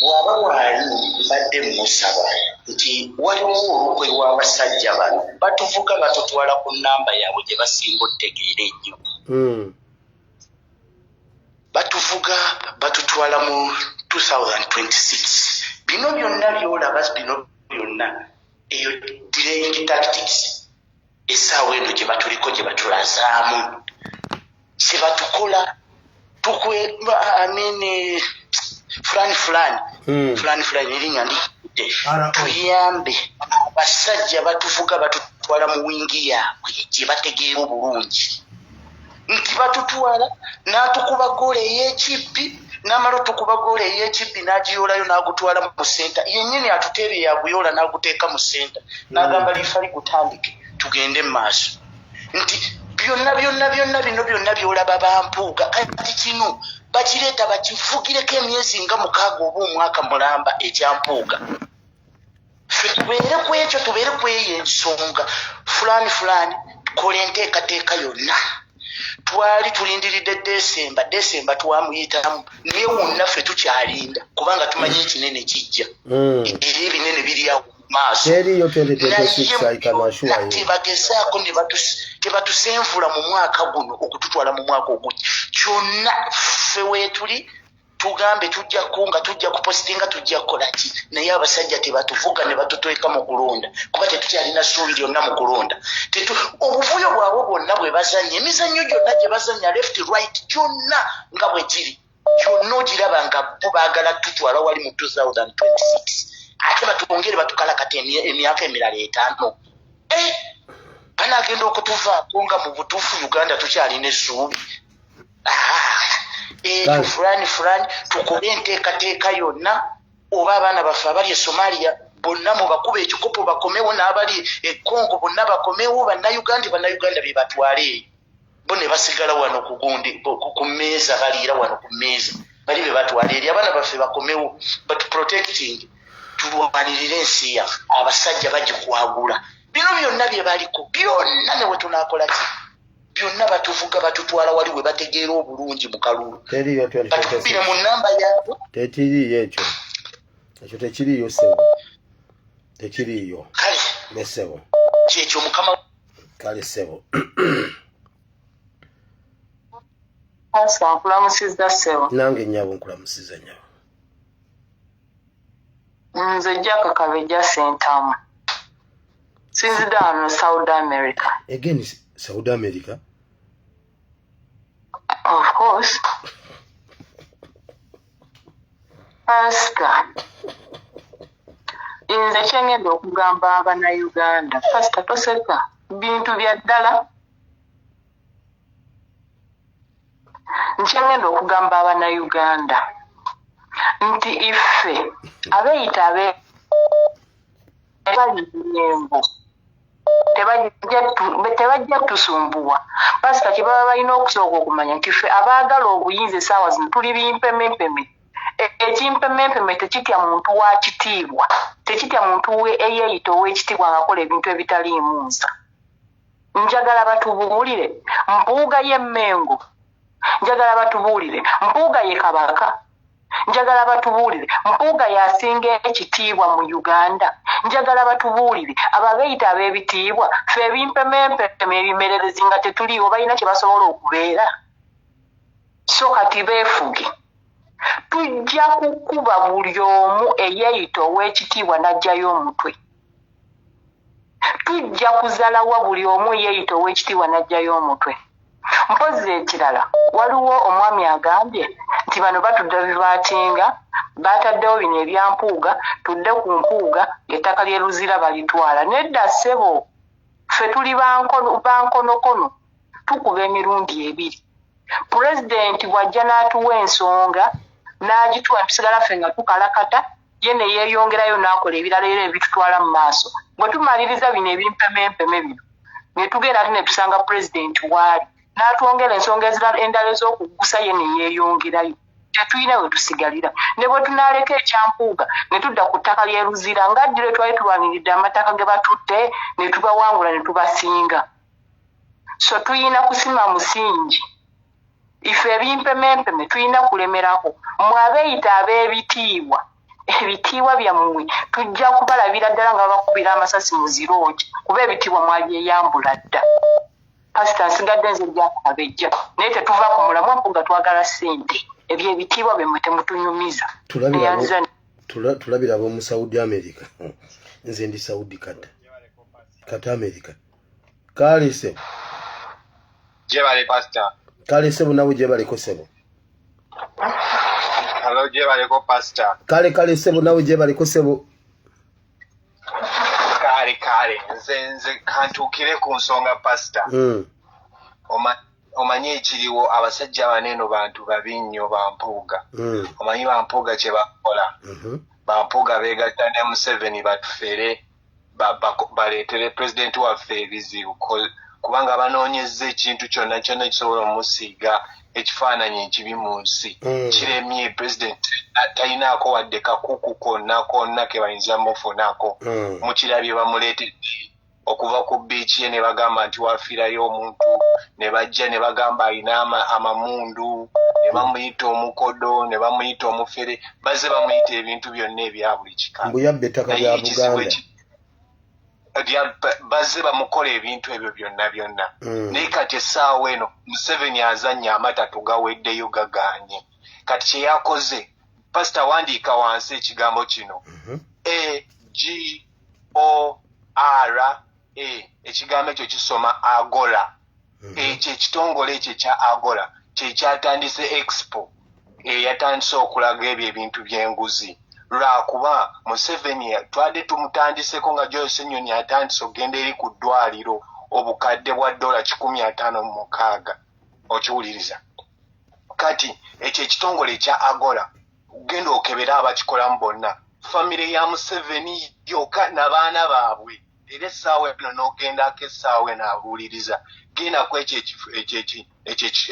bw'aba waali, mbadde musaba nti waliwo olukwe lw'abasajja bano batuvuga batutwala ku nnamba yaabwe gye basinga otutegeera ennyo. Batuvuga batutwala mu 2026. Bino byonna byolaba, bino byonna eyo delaying tactics essaawa eno gye batuliko, gye batulazaamu, kye batukola tukwe, I mean, fulani fulani, fulani fulani, erinnya ndidde, tuyambe abasajja batuvuga batutwala mu wingi yaabwe gye bategeera obulungi nti batutwala n'atukuba goolo ey'ekibbi, n'amala otukuba goolo ey'ekibbi n'agiyoolayo n'agutwala mu center yennyini, atuteebe yaguyoola n'aguteeka mu center n'agamba liifali gutandike tugende mu maaso. Nti byonna byonna byonna bino byonna byolaba bampuuga, kati kino bakireeta bakivugireko emyezi nga 6 oba omwaka mulamba ekyampuuga. Ffe tubeere ku ekyo, tubeere ku eyo ensonga. Fulani fulani, kola enteekateeka yonna. Twali tulindiridde Desemba, Desemba twamuyitamu, naye wonna ffe tukyalinda kubanga tumanyi ekinene kijja. Era ebinene biri awo mu maaso. Teriyo 2026, I can assure you. Tebagezaako tebatusenvula mu mwaka guno okututwala mu mwaka ogujja. Kyonna ffe weetuli tugambe tujja kunga, tujja kupositinga, tujja kukola ki, naye abasajja tebatuvuga ne batutweka mu kulonda, kuba tetukyalina ssuubi lyonna mu kulonda. Obuvuyo bwabwe bwonna bwe bazannya, emizannyo gyonna gye bazannya left, right, gyonna nga bwe giri gyonna, ogiraba nga bo baagala tutwala wali mu 2026, ate batwongere batukalakata emyaka emirala 5. Eh, banagenda okutuvaako nga mu butuufu Uganda tukyalina essuubi. Ah, ekyo fulani fulani, tukole enteekateeka yonna, oba abaana baffe abali e Somalia bonna mubakuba ekikopo bakomewo, n'abali e Congo bonna bakomewo. Bannayuganda, bannayuganda be batwale eyo, bo ne basigala wano ku gundi ku mmeeza, baliira wano ku mmeeza, bali be batwala eri. Abaana baffe bakomewo, batuprotecting, tulwanirire ensi yaffe. Abasajja bagikwagula. Bino byonna bye baliko byonna, ne bwe tunaakola ki byonna, batuvuga batutwala wali we bategeera obulungi mu kalulu. Teriyo Batukubire mu 2026. namba yaabwe. Tekiriiyo ekyo, ekyo tekiriiyo ssebo, tekiriiyo. Kale. Ne ssebo. Kyekyo, mukama. Kale ssebo. Pastor, nkulamusizza ssebo. Nange nnyabo nkulamusizza nnyabo. Nze Jack Kabejja Ssentamu. Sinzidde wano South America. Again South America? Of course. Pastor, nze kyengenda okugamba abannayuganda, Pastor toseka, bintu bya ddala. Nkyengenda okugamba abannayuganda nti iffe abeeyita abali Mengo tebajja tusumbuwa. Pasita, kye baba balina okusooka okumanya nti ffe abaagala obuyinza essaawa zino tuli bimpemempeme. Ekimpemempeme tekitya muntu wa kitiibwa, tekitya muntu eyeeyita ow'ekitiibwa ng'akola ebintu ebitaliimu nsa. Njagala batubuulire Mpuuga ye Mmengo, njagala batubuulire Mpuuga ye Kabaka, njagala batubuulire Mpuuga y'asinga ekitiibwa mu Uganda, njagala batubuulire abo abeeyita ab'ebitiibwa ffe ebimpemempeme ebimererezi nga tetuliiwo balina kye basobola okubeera. So kati beefuge. Tujja kukuba buli omu eyeeyita ow'ekitiibwa n'aggyayo omutwe. Tujja kuzalawa buli omu eyeeyita ow'ekitiibwa n'aggyayo omutwe. Mpozzi ekirala, waliwo omwami agambye nti bano batudavivaatinga, baataddewo bino ebya Mpuuga, tudde ku Mpuuga, ettaka ly'e Luzira balitwala. Nedda ssebo, ffe tuli bankonokono, tukuba emirundi ebiri. Pulezidenti bw'ajja n'atuwa ensonga, n'agituwa, tusigala ffe nga tukalakata, ye ne yeeyongerayo n'akola ebirala era ebitutwala mu maaso. Bwe tumaliriza bino ebimpemempeme bino, ne tugenda ate ne tusanga pulezidenti waali, n'atwongera ensonga ezirala endala ez'okuggusa ye ne yeeyongerayo. Tetulina we tusigalira. Ne bwe tunaaleka ekya Mpuuga ne tudda ku ttaka ly'e Luzira, nga ddi lwe twali tulwaniridde amataka ge batutte ne tubawangula ne tubasinga. So tulina kusima musingi. Ife ebimpemempeme tulina kulemerako. Mmwe abeeyita ab'ebitiibwa, ebitiibwa byammwe tujja kubalabira ddala nga babakubira amasasi mu ziroogi, kuba ebitiibwa mwabyeyambula dda. Pasita, nsigadde nze Jack Kabejja, naye tetuva ku mulamwa. Mpuuga twagala ssente, ebyo ebitiibwa byammwe temutunyumiza. Tulabira ab'omu Saudi America. Nze ndi Saudi kata kata America. Kale ssebo. Gyebale pastor. Kale ssebo, nawe gyebaleko ssebo. Hello, gyebaleko pastor. Kale kale ssebo, nawe gyebaleko ssebo. Kale kale, nze kantuukire ku nsonga pastor. Omanyi ekiriwo, abasajja baneeno bantu babi nnyo, bampuuga. Omanyi bampuuga kye bakola? Bampuuga beegatta ne Museveni batufere, baleetere pulezidenti waffe ebizibu, kubanga banoonyezza ekintu kyonna kyonna ekisobola omusiiga ekifaananyi ekibi mu nsi. Kiremye. Pulezidenti talinaako wadde kakuku konna konna ke bayinza mufunako. Mukirabye, bamuleetedde okuva ku biiki ye ne bagamba nti wafiirayo omuntu, ne bajja ne bagamba alina amamundu, ne bamuyita omukodo, ne bamuyita omufere, bazze bamuyita ebintu byonna ebya buli kika. Mbu yabba ettaka Naye lya ekizibu Buganda. Bazze bamukola ebintu ebyo byonna byonna. Naye kati essaawa eno Museveni azannya amatatu gaweddeyo, gagaanye. Kati kye yakoze, pasita, wandiika wansi ekigambo kino: A G O R A. Ekigambo ekyo kisoma Agora. Ekyo ekitongole ekyo ekya Agora kyekyatandise expo eyatandise okulaga ebyo ebintu by'enguzi, lwakuba Museveni twadde tumutandiseko nga Joel Ssenyonyi atandise okugenda eri ku ddwaliro, obukadde bwa dola 156. Okiwuliriza? Kati ekyo ekitongole ekya Agora, genda okebere abakikolamu bonna, famire ya Museveni yokka n'abaana baabwe. Era essaawa eno n'ogendako, essaawa eno abuuliriza, genda ku ekyo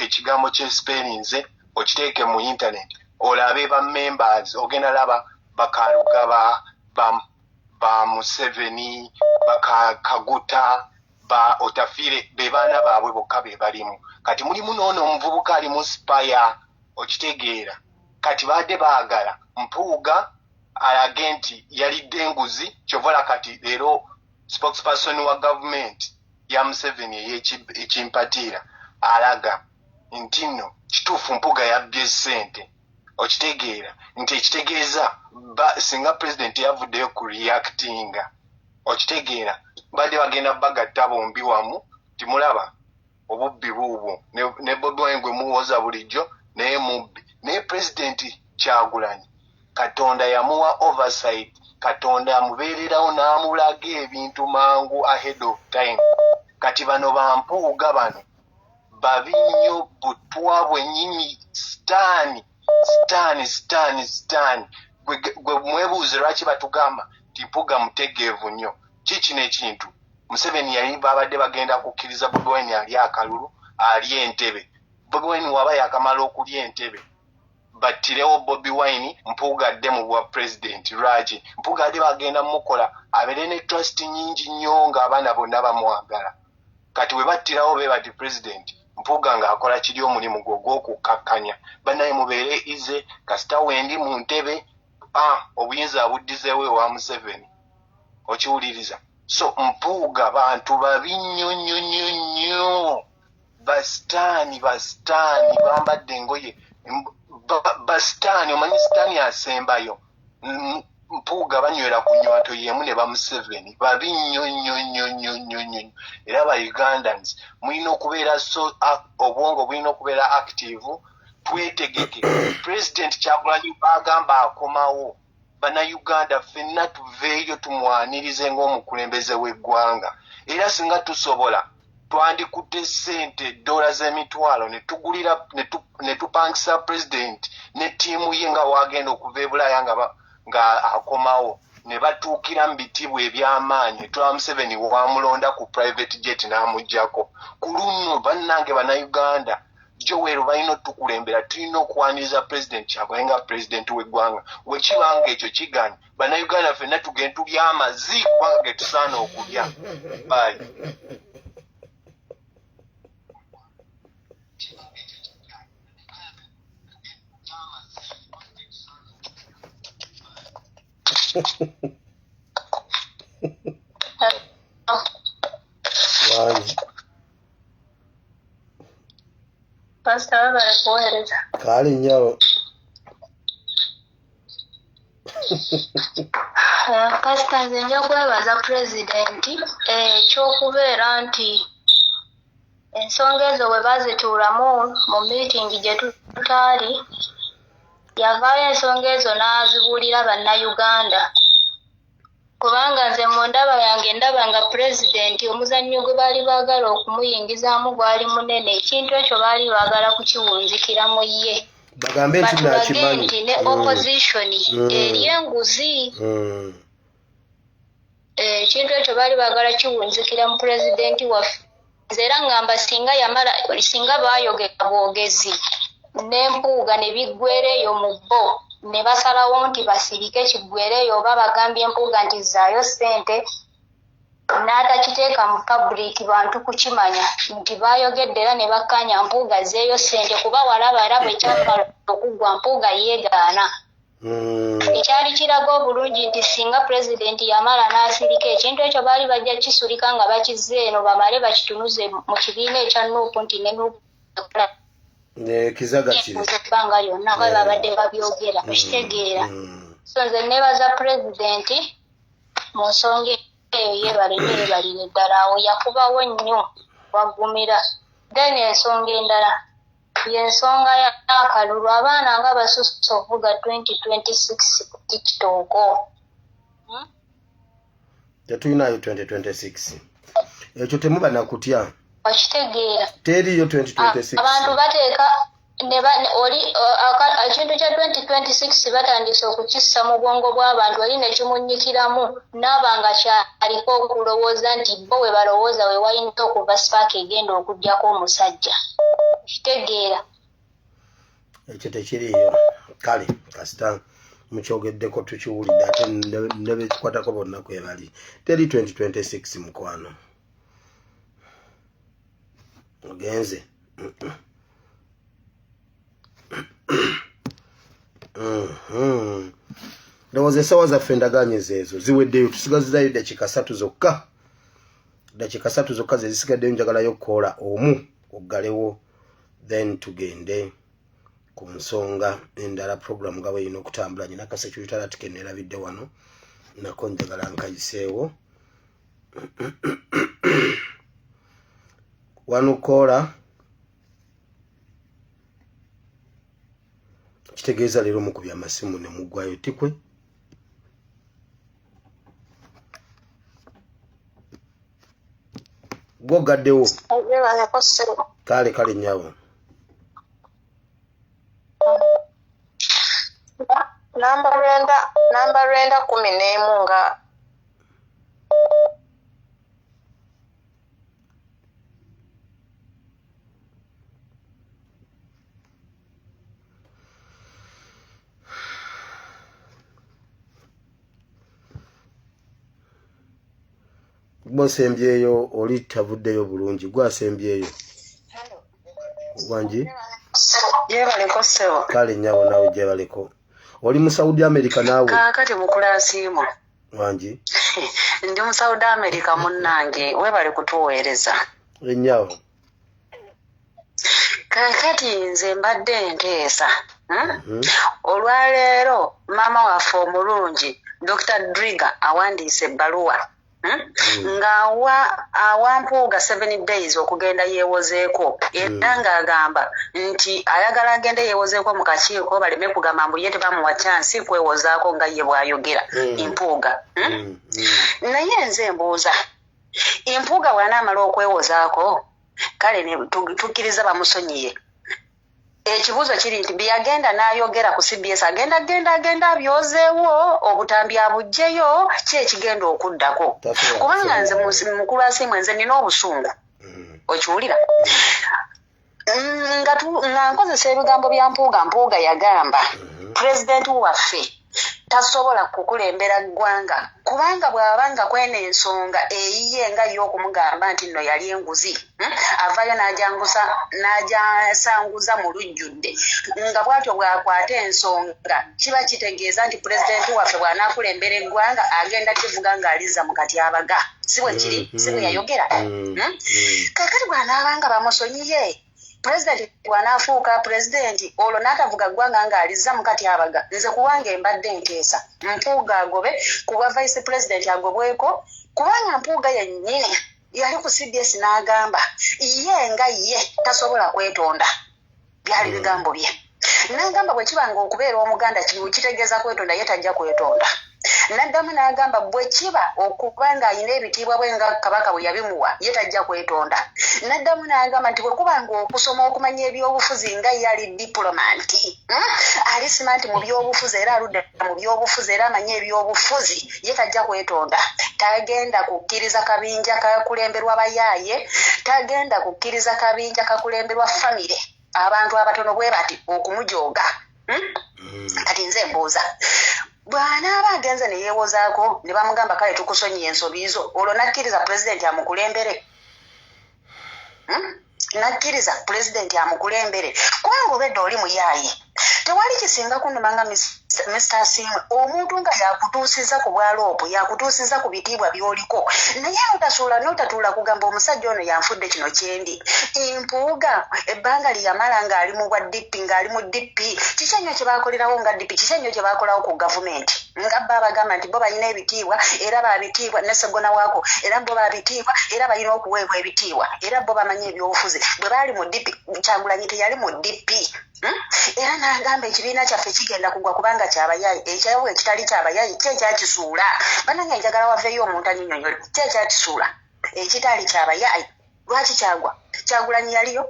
ekigambo kyesiperinze, okiteeke mu internet, olabe ba members. Ogenda laba bakalugaba ba Museveni, bakaguta ba Otafiire, be baana baabwe bokka be balimu. Kati mulimu noono omuvubuka alimu spaya. Okitegeera? Kati baadde baagala Mpuuga alage nti yalidde enguzi. Kyovola kati leero spokesperson wa gavumenti ya Museveni ey'ekimpatiira alaga nti nno kituufu Mpuuga yabbye ssente. Okitegeera nti ekitegeeza singa pulezidenti yavuddeyo ku reactinga, okitegeera badde bagenda bagatta bombi wamu, timulaba obubbi buubwo ne Bobi Wine gwe muwoza bulijjo naye mubbi. Naye pulezidenti Kyagulanyi Katonda yamuwa oversight, Katonda amubeererawo n'amulaga ebintu mangu ahead of time. Kati bano bampuuga bano babi nnyo, butwa bwennyini, sitaani sitaani sitaani sitaani. Gwe mwebuuze lwaki batugamba nti Mpuuga mutegeevu nnyo. Ki kino ekintu Museveni yali babadde bagenda kukkiriza Bobi Wine ali akalulu ali entebe. Bobi Wine waba yakamala okulya entebe, battirewo Bobi Wine, Mpuuga adde mu bwa pulezidenti. Lwaki Mpuuga adde? Bagenda mukola abeere ne trust nyingi nnyo ng'abaana bonna bamwagala. Kati we battirawo be bati pulezidenti Mpuuga ng'akola kiri omulimu gwe ogw'okukkakkanya bannaye mubeere ize kasita wendi mu ntebe, obuyinza abuddizeewo ewa Museveni. Okiwuliriza? So Mpuuga bantu babi nnyo nnyo nnyo nnyo, basitaani basitaani bambadde engoye basitaani. Omanyi sitaani asembayo Mpuuga banywera ku nywanto y'emu ne ba Museveni. Babi nnyo nnyo nnyo nnyo nnyo nnyo. Era ba Ugandans mulina okubeera so obwongo bulina okubeera active, twetegeke. President Kyagulanyi bagamba akomawo, Bannayuganda ffenna tuveeyo tumwanirize ng'omukulembeze w'eggwanga. Era singa tusobola twandikutte ssente dola z'emitwalo ne tugulira ne tupangisa president ne ttiimu ye nga wagenda okuva e Bulaaya nga akomawo, ne batuukira mu bitibwa eby'amaanyi etwala Museveni wamulonda ku private jet n'amuggyako. Ku luno bannange Bannayuganda, Joel balina otukulembera, tulina okwaniriza President Kyagulanyi nga pulezidenti w'eggwanga. Wekiba nga ekyo kiganye, Bannayuganda ffenna tugende tulya amazi kubanga ge tusaana okulya. Bye. Wangi. Pasita, webale kuweereza. Kaali nnyabo. Pasita, nze nja kwebaza pulezidenti ekyokubeera nti ensonga ezo bwe bazituulamu mu miitingi gye tutaali, yavaayo ensonga ezo n'azibuulira Bannayuganda, kubanga nze mu ndaba yange ndaba nga pulezidenti omuzannyo gwe baali baagala okumuyingizaamu gwali munene. Ekintu ekyo baali baagala kukiwunzikira mu ye, bagambe nti batulage nakimanyi nti ne opposition eri enguzi. Ekintu ekyo baali baagala kiwunzikira mu pulezidenti waffe. Nze era ngamba singa yamala, singa baayogera bwogezi n'Empuuga ne biggwera eyo mu bo, ne basalawo nti basirike kiggwere eyo, oba bagambye Empuuga nti zzaayo ssente n'atakiteeka mu public bantu kukimanya nti baayogedde era ne bakkaanya Mpuuga azzeeyo ssente, kuba walaba era bwe kyamala okuggwa Mpuuga yeegaana. Ekyali kiraga obulungi nti singa pulezidenti yamala n'asirika, ekintu ekyo baali bajja kisulika nga bakizza eno bamale bakitunuze mu kibiina ekya Nuupu nti ne Nuupu ekola Kizagatire ebbanga lyonna nga babadde babyogera, okitegeera? So nze neebaza pulezidenti mu nsonga eyo, yeebale nnyo, yeebalire ddala, awo yakubawo nnyo wagumira. Then ensonga endala y'ensonga y'akalulu. Abaana nga basusse okuvuga 2026 ku TikTok. Tetulinayo 2026, ekyo temuba nakutya. Okitegeera? Teriyo 2026. Abantu bateeka ne oli ekintu kya 2026 batandise okukissa mu bwongo bw'abantu, oli ne kimunnyikiramu n'aba nga kyaliko okulowooza nti bo we balowooza we wayinza okuva spark egenda okuggyako omusajja. Kitegeera? Ekyo tekiriiyo. Kale kasita mukyogeddeko, tukiwulidde, ate ne bekikwatako bonna kwebali. Teri 2026, mukwano, ogenze. Ndowooza essaawa zaffe endaganye zeezo ziweddeyo, tusigazizayo dakiika 3 zokka. Dakiika satu zokka ze zisigaddeyo, njagalayo koola omu oggalewo, then tugende ku nsonga endala. Program nga bweyina okutambula, nyina ka security alert ke neerabidde wano, nako njagala nkayiseewo. Wano koola kitegeeza leero mukubya amasimu ne muggwayo tikwe. Gwogaddewo. Kale kale nyabo. Namba 911 nga Gwosembyeyo, oli tavuddeyo bulungi. Gwasembyeyo, wangi? Gyebaleko ssebo. Kale nnyabo, naawe gyebaleko. Oli mu Saudi America naawe? Kaakati mukulasiimu. Wangi? Ndi mu Saudi America munnange, weebale kutuweereza. Ennyabo. Kaakati nze mbadde nteesa, Olwaleero maama waffe omulungi Dr. Driga awandiise ebbaluwa, Ng'awa awa Mpuuga 7 days okugenda yeewozeeko, era ng'agamba nti ayagala agende yeewozeeko mu kakiiko, baleme kugamba mbu ye tebamuwa chance kwewozaako nga ye bw'ayogera. Mpuuga, Naye nze mbuuza, Mpuuga bw'anaamala okwewozaako, kale ne tukkiriza bamusonyiye, ekibuuzo kiri nti byeyagenda n'ayogera ku CBS agenda genda agenda abyozeewo, obutambi abuggyeyo, ki ekigenda okuddako? Kubanga nze mukulu Asiimwe, nze nina obusungu, okiwulira? Nga nkozesa ebigambo bya Mpuuga. Mpuuga yagamba pulezidenti waffe tasobola kukulembera ggwanga, kubanga bw'aba nga kweno ensonga eyiye nga ye okumugamba nti nno yali enguzi, Avaayo n'ajasanguza mu lujjudde nga bw'atyo bw'akwata ensonga, kiba kitegeeza nti pulezidenti waffe bw'anaakulembera eggwanga agenda kivuga ng'alizza mu katyabaga. Si bwe kiri? Si bwe yayogera? Kaakati bw'anaaba nga bamusonyiye, pulezidenti bw'anaafuuka pulezidenti, olwo n'atavuga ggwanga ng'alizza mu katyabaga. Nze kuwange mbadde nteesa Mpuuga agobe ku bwa vice president, agobweko, kubanga Mpuuga yennyini yali ku CBS n'agamba ye nga ye tasobola kwetonda. Byali bigambo bye. N'agamba bwe kiba nga okubeera Omuganda kitegeeza kwetonda, ye tajja kwetonda. N'addamu n'agamba bwe kiba okuba ng'alina ebitiibwa bwe nga Kabaka bwe yabimuwa, ye tajja kwetonda. N'addamu n'agamba nti bwe kuba nga okusoma okumanya ebyobufuzi nga ye ali diplomat, alisima nti mu byobufuzi era aludde mu byobufuzi era amanyi ebyobufuzi, ye tajja kwetonda. Tagenda kukkiriza kabinja kakulemberwa bayaaye, tagenda kukkiriza kabinja kakulemberwa famire, abantu abatono bwe bati okumujooga. Kati nze mbuuza, bw'anaaba agenze ne yeewozaako ne bamugamba kale tukusonyiye ensobi zo, olwo n'akkiriza pulezidenti amukulembere, N'akkiriza pulezidenti amukulembere, kubanga obedda oli muyaaye. Tewali kisinga kunuma nga Mr. Asiimwe, omuntu nga yakutuusiza ku bwaloopu, yakutuusiza ku bitiibwa by'oliko, naye notasuula notatuula kugamba omusajja ono yanfudde kino kyendi. Mpuuga ebbanga lye yamala ng'ali mu bwa DP, ng'ali mu DP, kiki ennyo kye baakolerawo nga DP? Kiki ennyo kye baakolawo ku gavumenti? Nga bo abagamba nti bo balina ebitiibwa era babitiibwa ne Ssegona waako, era bo babitiibwa era balina okuweebwa ebitiibwa era bo bamanyi ebyobufuzi. Bwe baali mu DP, Kyagulanyi teyali mu DP, Era n'agamba ekibiina kyaffe kigenda kugwa kubanga kyabayaye. Ekyabwe ekitali kyabayaye ki ekyakisuula? Banange, njagala waveeyo omuntu anyinyonyole ki ekyakisuula. Ekitali kyabayaye lwaki kyagwa? Kyagulanyi yaliyo.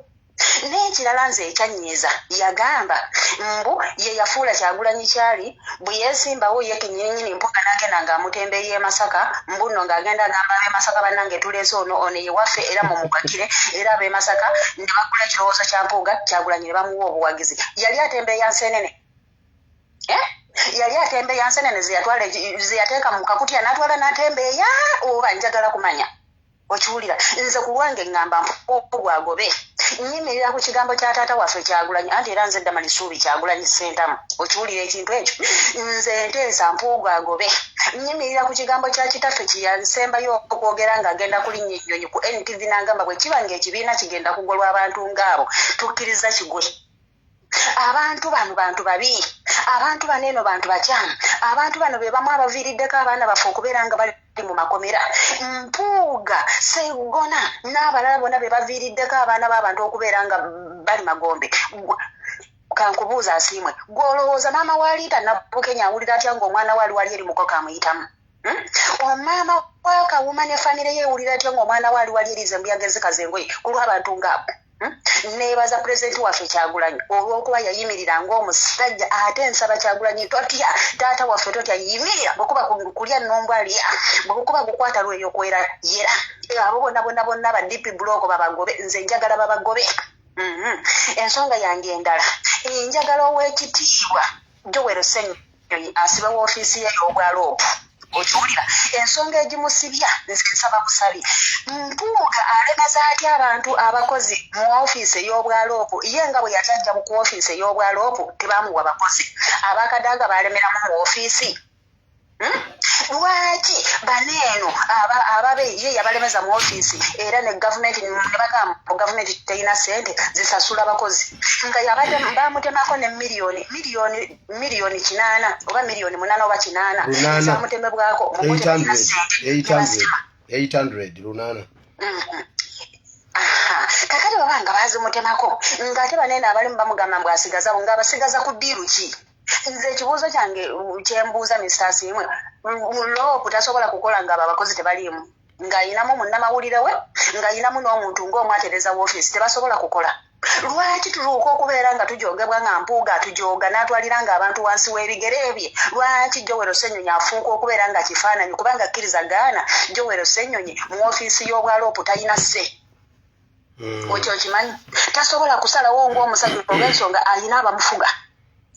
N'ekirala nze ekyannyiiza, yagamba mbu ye yafuula Kyagulanyi kyali bwe yeesimbawo ye kennyininyini. Mpuuga n'agenda ng'amutembeeya e Masaka, mbu nno ng'agenda agamba ab'e Masaka, bannange tuleese ono, ono ye waffe era mumupakire. Era ab'e Masaka ne bagula ekirowoozo kya Mpuuga, Kyagulanyi ne bamuwa obuwagizi. Yali atembeeya nseenene, eh? Yali atembeeya nsenene zeyatwala, zeyateeka mu kakutya n'atwala n'atembeeya, oba? Njagala kumanya. Okiwulira? Nze ku lwange ŋŋamba Mpuuga agobe. Nnyimirira ku kigambo kya taata waffe Kyagulanyi, anti era nze Damali Suubi Kyagulanyi Ssentamu. Okiwulira ekintu ekyo? Nze nteesa Mpuuga agobe. Nnyimirira ku kigambo kya kitaffe kye yasembayo okwogera ng'agenda kulinnya ennyonyi ku NTV n'agamba bwe kiba ng'ekibiina kigenda kugolwa abantu ng'abo, tukkiriza kigwe. Abantu bano bantu babi, abantu bano eno bantu bakyamu, abantu bano be bamu abaviiriddeko abaana baffe okubeera nga bali mu makomera. Mpuuga, Sseggona n'abalala bonna be baviiriddeko abaana b'abantu okubeera nga bali magombe. Kankubuuza Asiimwe, gwe olowooza maama wa Liita Nabukenya awulira atya ng'omwana we ali wali eri mukoka amuyitamu? Hmm? Omaama wa Kawuma ne famire ye ewulira atya ng'omwana we ali wali eri zembuyaga ezikaza engoye ku lw'abantu ng'abo? Hmm? Neebaza pulezidenti waffe Kyagulanyi olw'okuba yayimirira ng'omusajja, ate nsaba Kyagulanyi totya, taata waffe totya, yimirira bwe kuba kulya nnumbwa lya, bwe kuba kukwata lweyo kwera yera, abo bonna bonna bonna ba DP block babagobe, nze njagala babagobe. Mhm. Ensonga yange endala, njagala ow'ekitiibwa Joel Ssenyonyi asibe woofiisi ye ey'obwaloopu. Okiwulira? Ensonga egimusibya nze nsaba busabi. Mpuuga alemeza atya abantu abakozi mu ofiisi ey'obwaloopu? Ye nga bwe yali ajja ku ofiisi ey'obwaloopu tebaamuwa bakozi. Abakadaaga baalemeramu mu ofiisi. Hmm? Lwaki bano eno ababe ye yabalemeza mu ofiisi era ne gavumenti ne bagamba gavumenti terina ssente zisasula bakozi nga yabadde bamutemako ne miliyoni miliyoni miliyoni 8 oba miliyoni 8 oba 8 zamutemebwako mukuterina ssente 800 lunaana. Mm-hmm. Kakati baba nga bazimutemako ng'ate banene abalimu bamugamba mbu asigaza nga abasigaza ku ddiiru ki? Nze ekibuuzo kyange kyembuuza Mister Asiimwe, loopu tasobola kukola nga abo abakozi tebaliimu, ng'ayinamu munnamawulire we, ng'ayinamu n'omuntu ng'omwatereza woofiisi, tebasobola kukola. Lwaki tutuuka okubeera nga tujoogebwa nga Mpuuga atujooga n'atwalira nga abantu wansi w'ebigere bye? Lwaki Joel Ssenyonyi afuuka okubeera nga kifaananyi kubanga kkiriza gaana Joel Ssenyonyi mu woofiisi y'obwaloopu talina sse. Okyo okimanyi tasobola kusalawo ng'omusajja olw'ensonga alina abamufuga.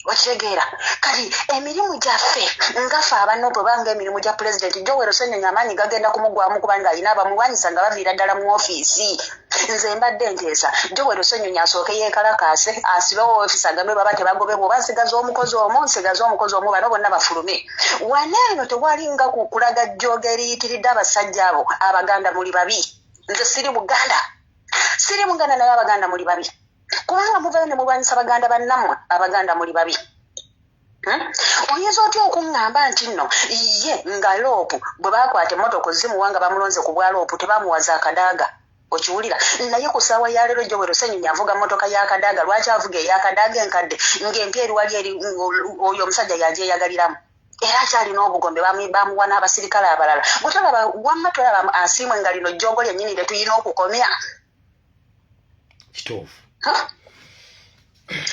Okitegeera? Kati emirimu gyaffe nga ffe abanupu oba ng'emirimu gya pulezidenti Joel Ssenyonyi amaanyi gagenda kumugwamu kubanga alina abamulwanyisa nga baviira ddala mu ofiisi. Nze mbadde nteesa Joel Ssenyonyi asooke yeekalakaase asibewo ofiisi agambe baba tebagobebwa oba nsigaza omukozi omu nsigaze omukozi omu bano bonna bafulume. Wano eno tewali nga kulaga jjooga eriyitiridde abasajja abo. Abaganda muli babi. Nze siri Buganda, siri Muganda, naye Abaganda muli babi kubanga muvayo ne mulwanyisa baganda bannammwe. Abaganda muli babi. Hmm? Oyinza otya okuŋŋamba nti nno ye nga loopu bwe baakwata emmotoka ozimuwa nga bamulonze ku bwa loopu tebamuwa za Kadaaga? Okiwulira? Naye ku ssaawa ya leero Joel Ssenyonyi avuga mmotoka ya Kadaaga. Lwaki avuga eya Kadaaga enkadde ng'empya eri wali eri oyo omusajja yagyeyagaliramu? Era akyalina obugombe bamuwa n'abasirikale abalala. Gwe tolaba wamma tolaba Asiimwe nga lino jjoogo lyennyini lye tulina okukomya? Kituufu.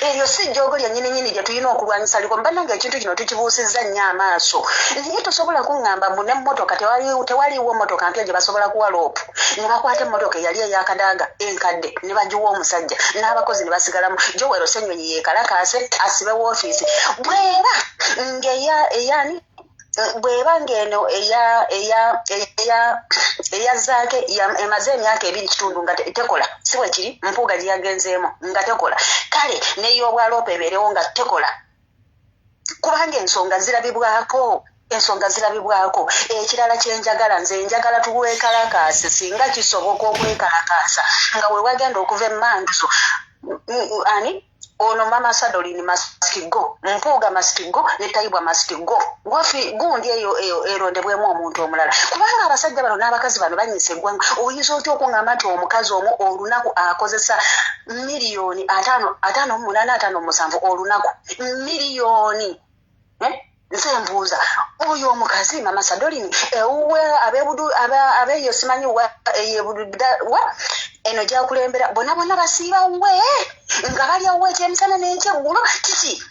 Eryo si jjoogo lyennyini nnyini lye tulina okulwanyisa liko? Bannange ekintu kino tukibuusizza nnyo amaaso, naye tosobola kuŋŋamba mbu n'emmotoka tewaliiwo mmotoka mpya gye basobola kuwa loopu ne bakwata emmotoka eyali ey'Akadaaga enkadde ne bagiwa omusajja n'abakozi ne basigalamu. Joel Ssenyonyi yeekalakaase asibe woofiisi bw'eba ng'eya eyani bw'eba ng'eno eya eya eya eya Zaake emaze emyaka ebiri kitundu nga tekola, si bwe kiri? Mpuuga gye yagenzeemu nga tekola, kale n'ey'obwaloopa ebeerewo nga tekola, kubanga ensonga zirabibwako, ensonga zirabibwako. Ekirala kye njagala, nze njagala tulwekalakaase singa kisoboka okwekalakaasa nga we wagenda okuva emmanduso ani ono mama Sadolin must go, Mpuuga must go, ne Tayibwa must go. Wafi gundi eyo eyo erondebwemu omuntu omulala, kubanga abasajja bano n'abakazi bano banyisa eggwanga. Oyinza otya okuŋŋamba nti omukazi omu olunaku akozesa miliyoni ataano, 58, 57 olunaku miliyoni, eh? Nze mbuuza oyo omukazi mama Sadolini ewuwe abebudu abeeyo simanyi wa eyebududa wa eno gyakulembera bona bona basiiba we nga balya we ekyemisana n'ekyeggulo kiki?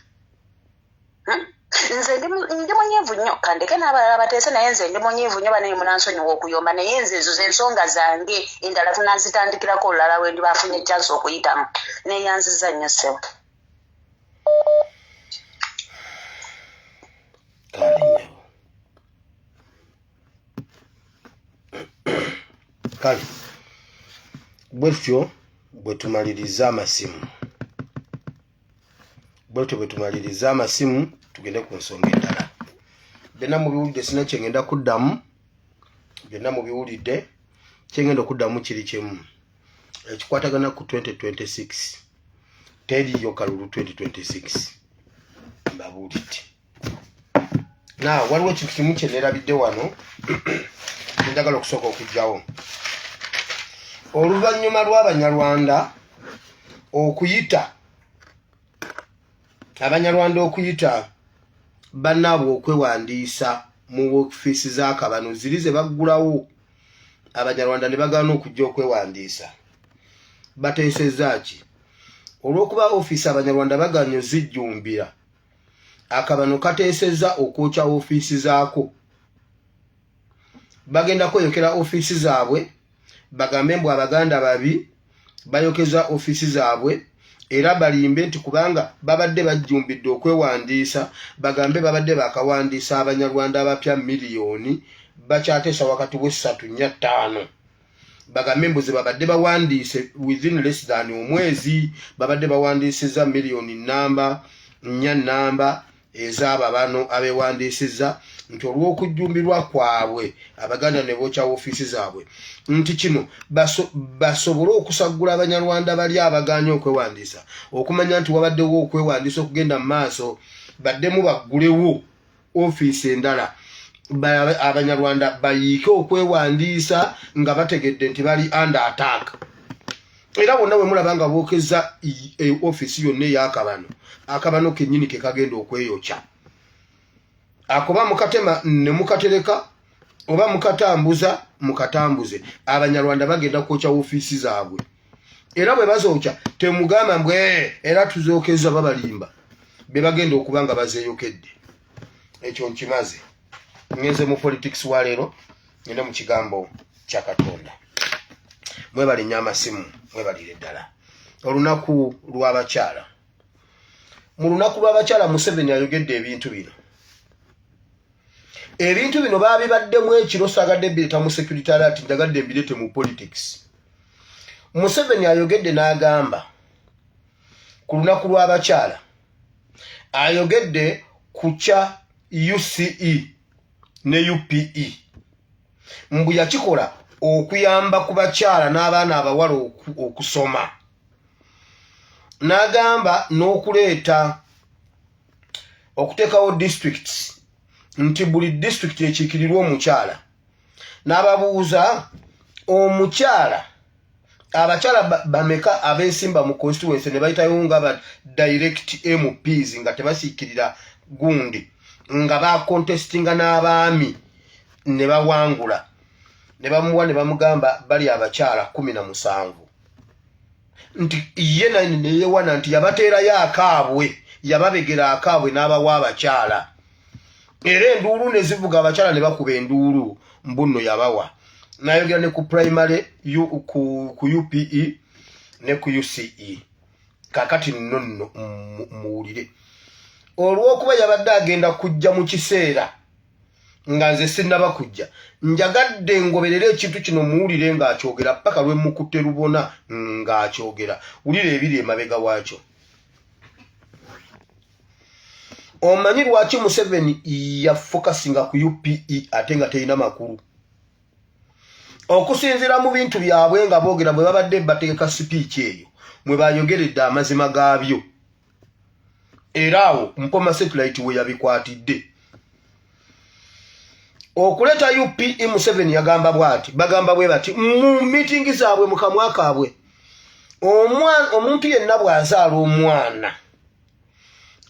Hmm? Nze ndi munyiivu nnyo, kandeke n'abalala bateese, naye nze ndi munyiivu nnyo. Banaye munansonyiwa okuyomba, naye nze ezo z'ensonga zange, endala tunazitandikirako olulala lwe ndiba afunye chance okuyitamu. Neeyanziza nnyo ssebo. Kale bwe tutyo bwe tumaliriza amasimu, bwe tutyo bwe tumaliriza amasimu, tugende ku nsonga endala. Byonna mubiwulidde, sina kyengenda kuddamu. Byonna mubiwulidde, kyengenda okuddamu kiri kimu ekikwatagana ku 2026. Teriyo kalulu 2026, mbabuulidde. Na waliwo ekintu kimu kyenerabidde wano njagala okusooka okugjawo. Oluvannyuma lw'Abanyarwanda okuyita, Abanyarwanda okuyita bannaabwe okwewandiisa mu ofiisi z'akabano ziri ze baggulawo, Abanyarwanda ne bagaana okujja okwewandiisa. Bateesezza ki? Olw'okuba ofiisi Abanyarwanda baganye zijjumbira, akabano kateesezza okwokya ofiisi zaako. Bagenda kweyokera ofiisi zaabwe, bagambe mbu Abaganda babi, bayokeza ofiisi zaabwe, era balimbe nti kubanga babadde bajjumbidde okwewandiisa, bagambe babadde bakawandiisa Abanyarwanda abapya miliyoni, bakyateesa wakati w'essatu, nnya, ttaano. Bagambe mbu ze babadde bawandiise within less than omwezi, babadde bawandiisiza miliyoni namba nnya namba ezaabo bano abewandiisizza, nti olw'okujjumbirwa kwabwe Abaganda ne bookya ofiisi zaabwe, nti kino basobole okusaggula Abanyarwanda bali abagaanye okwewandiisa okumanya nti wabaddewo okwewandiisa okugenda mu maaso, baddemu baggulewo ofiisi endala, Abanyarwanda bayiike okwewandiisa nga bategedde nti bali under attack. Era bonna bwe mulaba nga bookeza ofiisi yonna ey'akabano, akabano kennyini ke kagenda okweyokya. Akoba mukatema ne mukatereka oba mukatambuza mukatambuze, Abanyarwanda bagenda kwokya ofiisi zaabwe. Era bwe bazookya, temugamba mbwe era tuzookeza, babalimba, be bagenda okuba nga bazeeyokedde. Ekyo nkimaze, ngenze mu politics wa leero, ngende mu kigambo kya Katonda. Mwebale nnyo amasimu, mwebalire ddala. Olunaku lw'abakyala, mu lunaku lw'abakyala Museveni ayogedde ebintu bino. Ebintu bino babibaddemu ekiro. Saagadde bireeta mu security alert, njagadde mbireete mu politics. Museveni ayogedde n'agamba ku lunaku lw'abakyala, ayogedde ku kya UCE ne UPE, mbu yakikola okuyamba ku bakyala n'abaana abawala okusoma, n'agamba n'okuleeta okuteekawo districts, nti buli district ekiikirirwa omukyala. N'ababuuza omukyala, abakyala bameka abeesimba mu constituency ne bayitayo nga ba direct MPs, nga tebasiikirira gundi, nga bacontestinga n'abaami ne bawangula? Ne bamuwa ne bamugamba bali abakyala 17, nti ye neyewana nti yabateerayo akaabwe, yababegera akaabwe n'abawa abakyala. Era enduulu ne zivuga, abakyala ne bakuba enduulu mbunno yabawa. Nayogera ne ku primary ku UPE ne ku UCE. Kakati nno nno muwulire, olw'okuba yabadde agenda kujja mu kiseera nga nze sinnaba kujja, njagadde ngoberere ekintu kino muwulire ng'akyogera paka lwe mukutte lubona ng'akyogera. Wulira ebiri emabega waakyo. Omanyi lwaki Museveni yafocusinga ku UPE ate nga terina makulu? Okusinziira mu bintu byabwe nga boogera, bwe babadde bategeka speech eyo, mwe bayogeredde amazima gaabyo, era awo Mpoma Satellite we yabikwatidde okuleeta UPE. Museveni yagamba bw'ati, bagamba bwe bati mu miitingi zaabwe, mu kamwa kaabwe, omuntu yenna bw'azaala omwana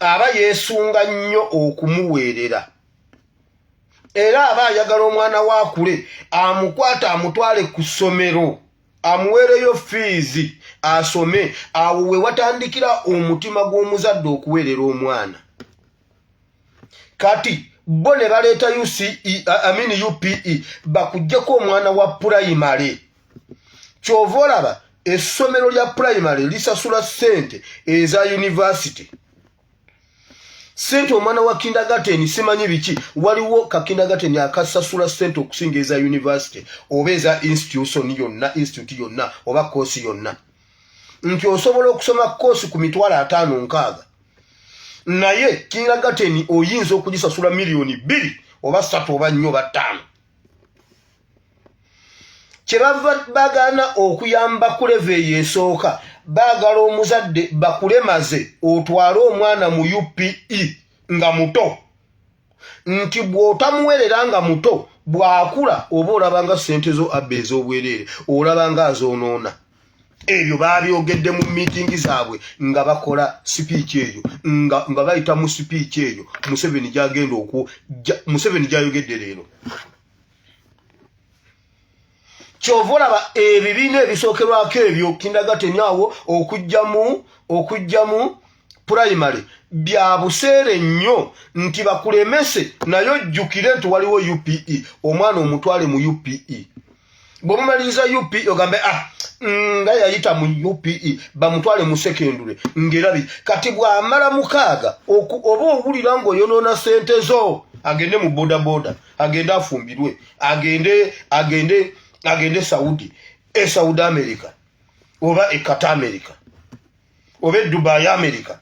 aba yeesunga nnyo okumuweerera, era aba ayagala omwana we akule, amukwata amutwale ku ssomero, amuweereyo fiizi asome. Awo we watandikira omutima gw'omuzadde okuweerera omwana. Kati bo ne baleeta UCE, I mean UPE, bakuggyeko omwana wa pulayimale. Kyova olaba essomero lya pulayimale lisasula ssente eza university, ssente omwana wa kindergarten simanyi biki. Waliwo ka kindergarten akasasula ssente okusinga eza university oba eza institution yonna, institute yonna oba koosi yonna, nti osobola okusoma koosi ku 560,000, naye kindergarten oyinza okugisasula 2 million. oba ssatu oba nnya oba ttaano. Kyebava bagaana okuyamba ku level eyo esooka, baagala omuzadde bakulemaze otwale omwana mu UPE nga muto, nti bw'otamuwerera nga muto bw'akula oba olaba nga ssente zo abba ez'obwereere, olaba nga azoonoona. Ebyo baabyogedde mu miitingi zaabwe nga bakola sipiiki eyo, nga bayita mu sipiiki eyo Museveni gy'agenda oku, Museveni gy'ayogedde leero. Kyova olaba ebibiina ebisookerwako ebyo kindagateni awo okujjamu pulayimale bya buseere nnyo nti bakulemese, naye ojjukire nti waliwo UPE, omwana omutwale mu UPE. Bw'omumaliriza UPE ogambe, ah, nga yayita mu UPE, bamutwale mu sekendule ng'erabi. Kati bw'amala 6 oba owulira ng'oyonoona ssente zo, agende mu bodaboda, agende afumbirwe, agende Saudi, e Saudi America oba e Qatar America oba e Dubai America.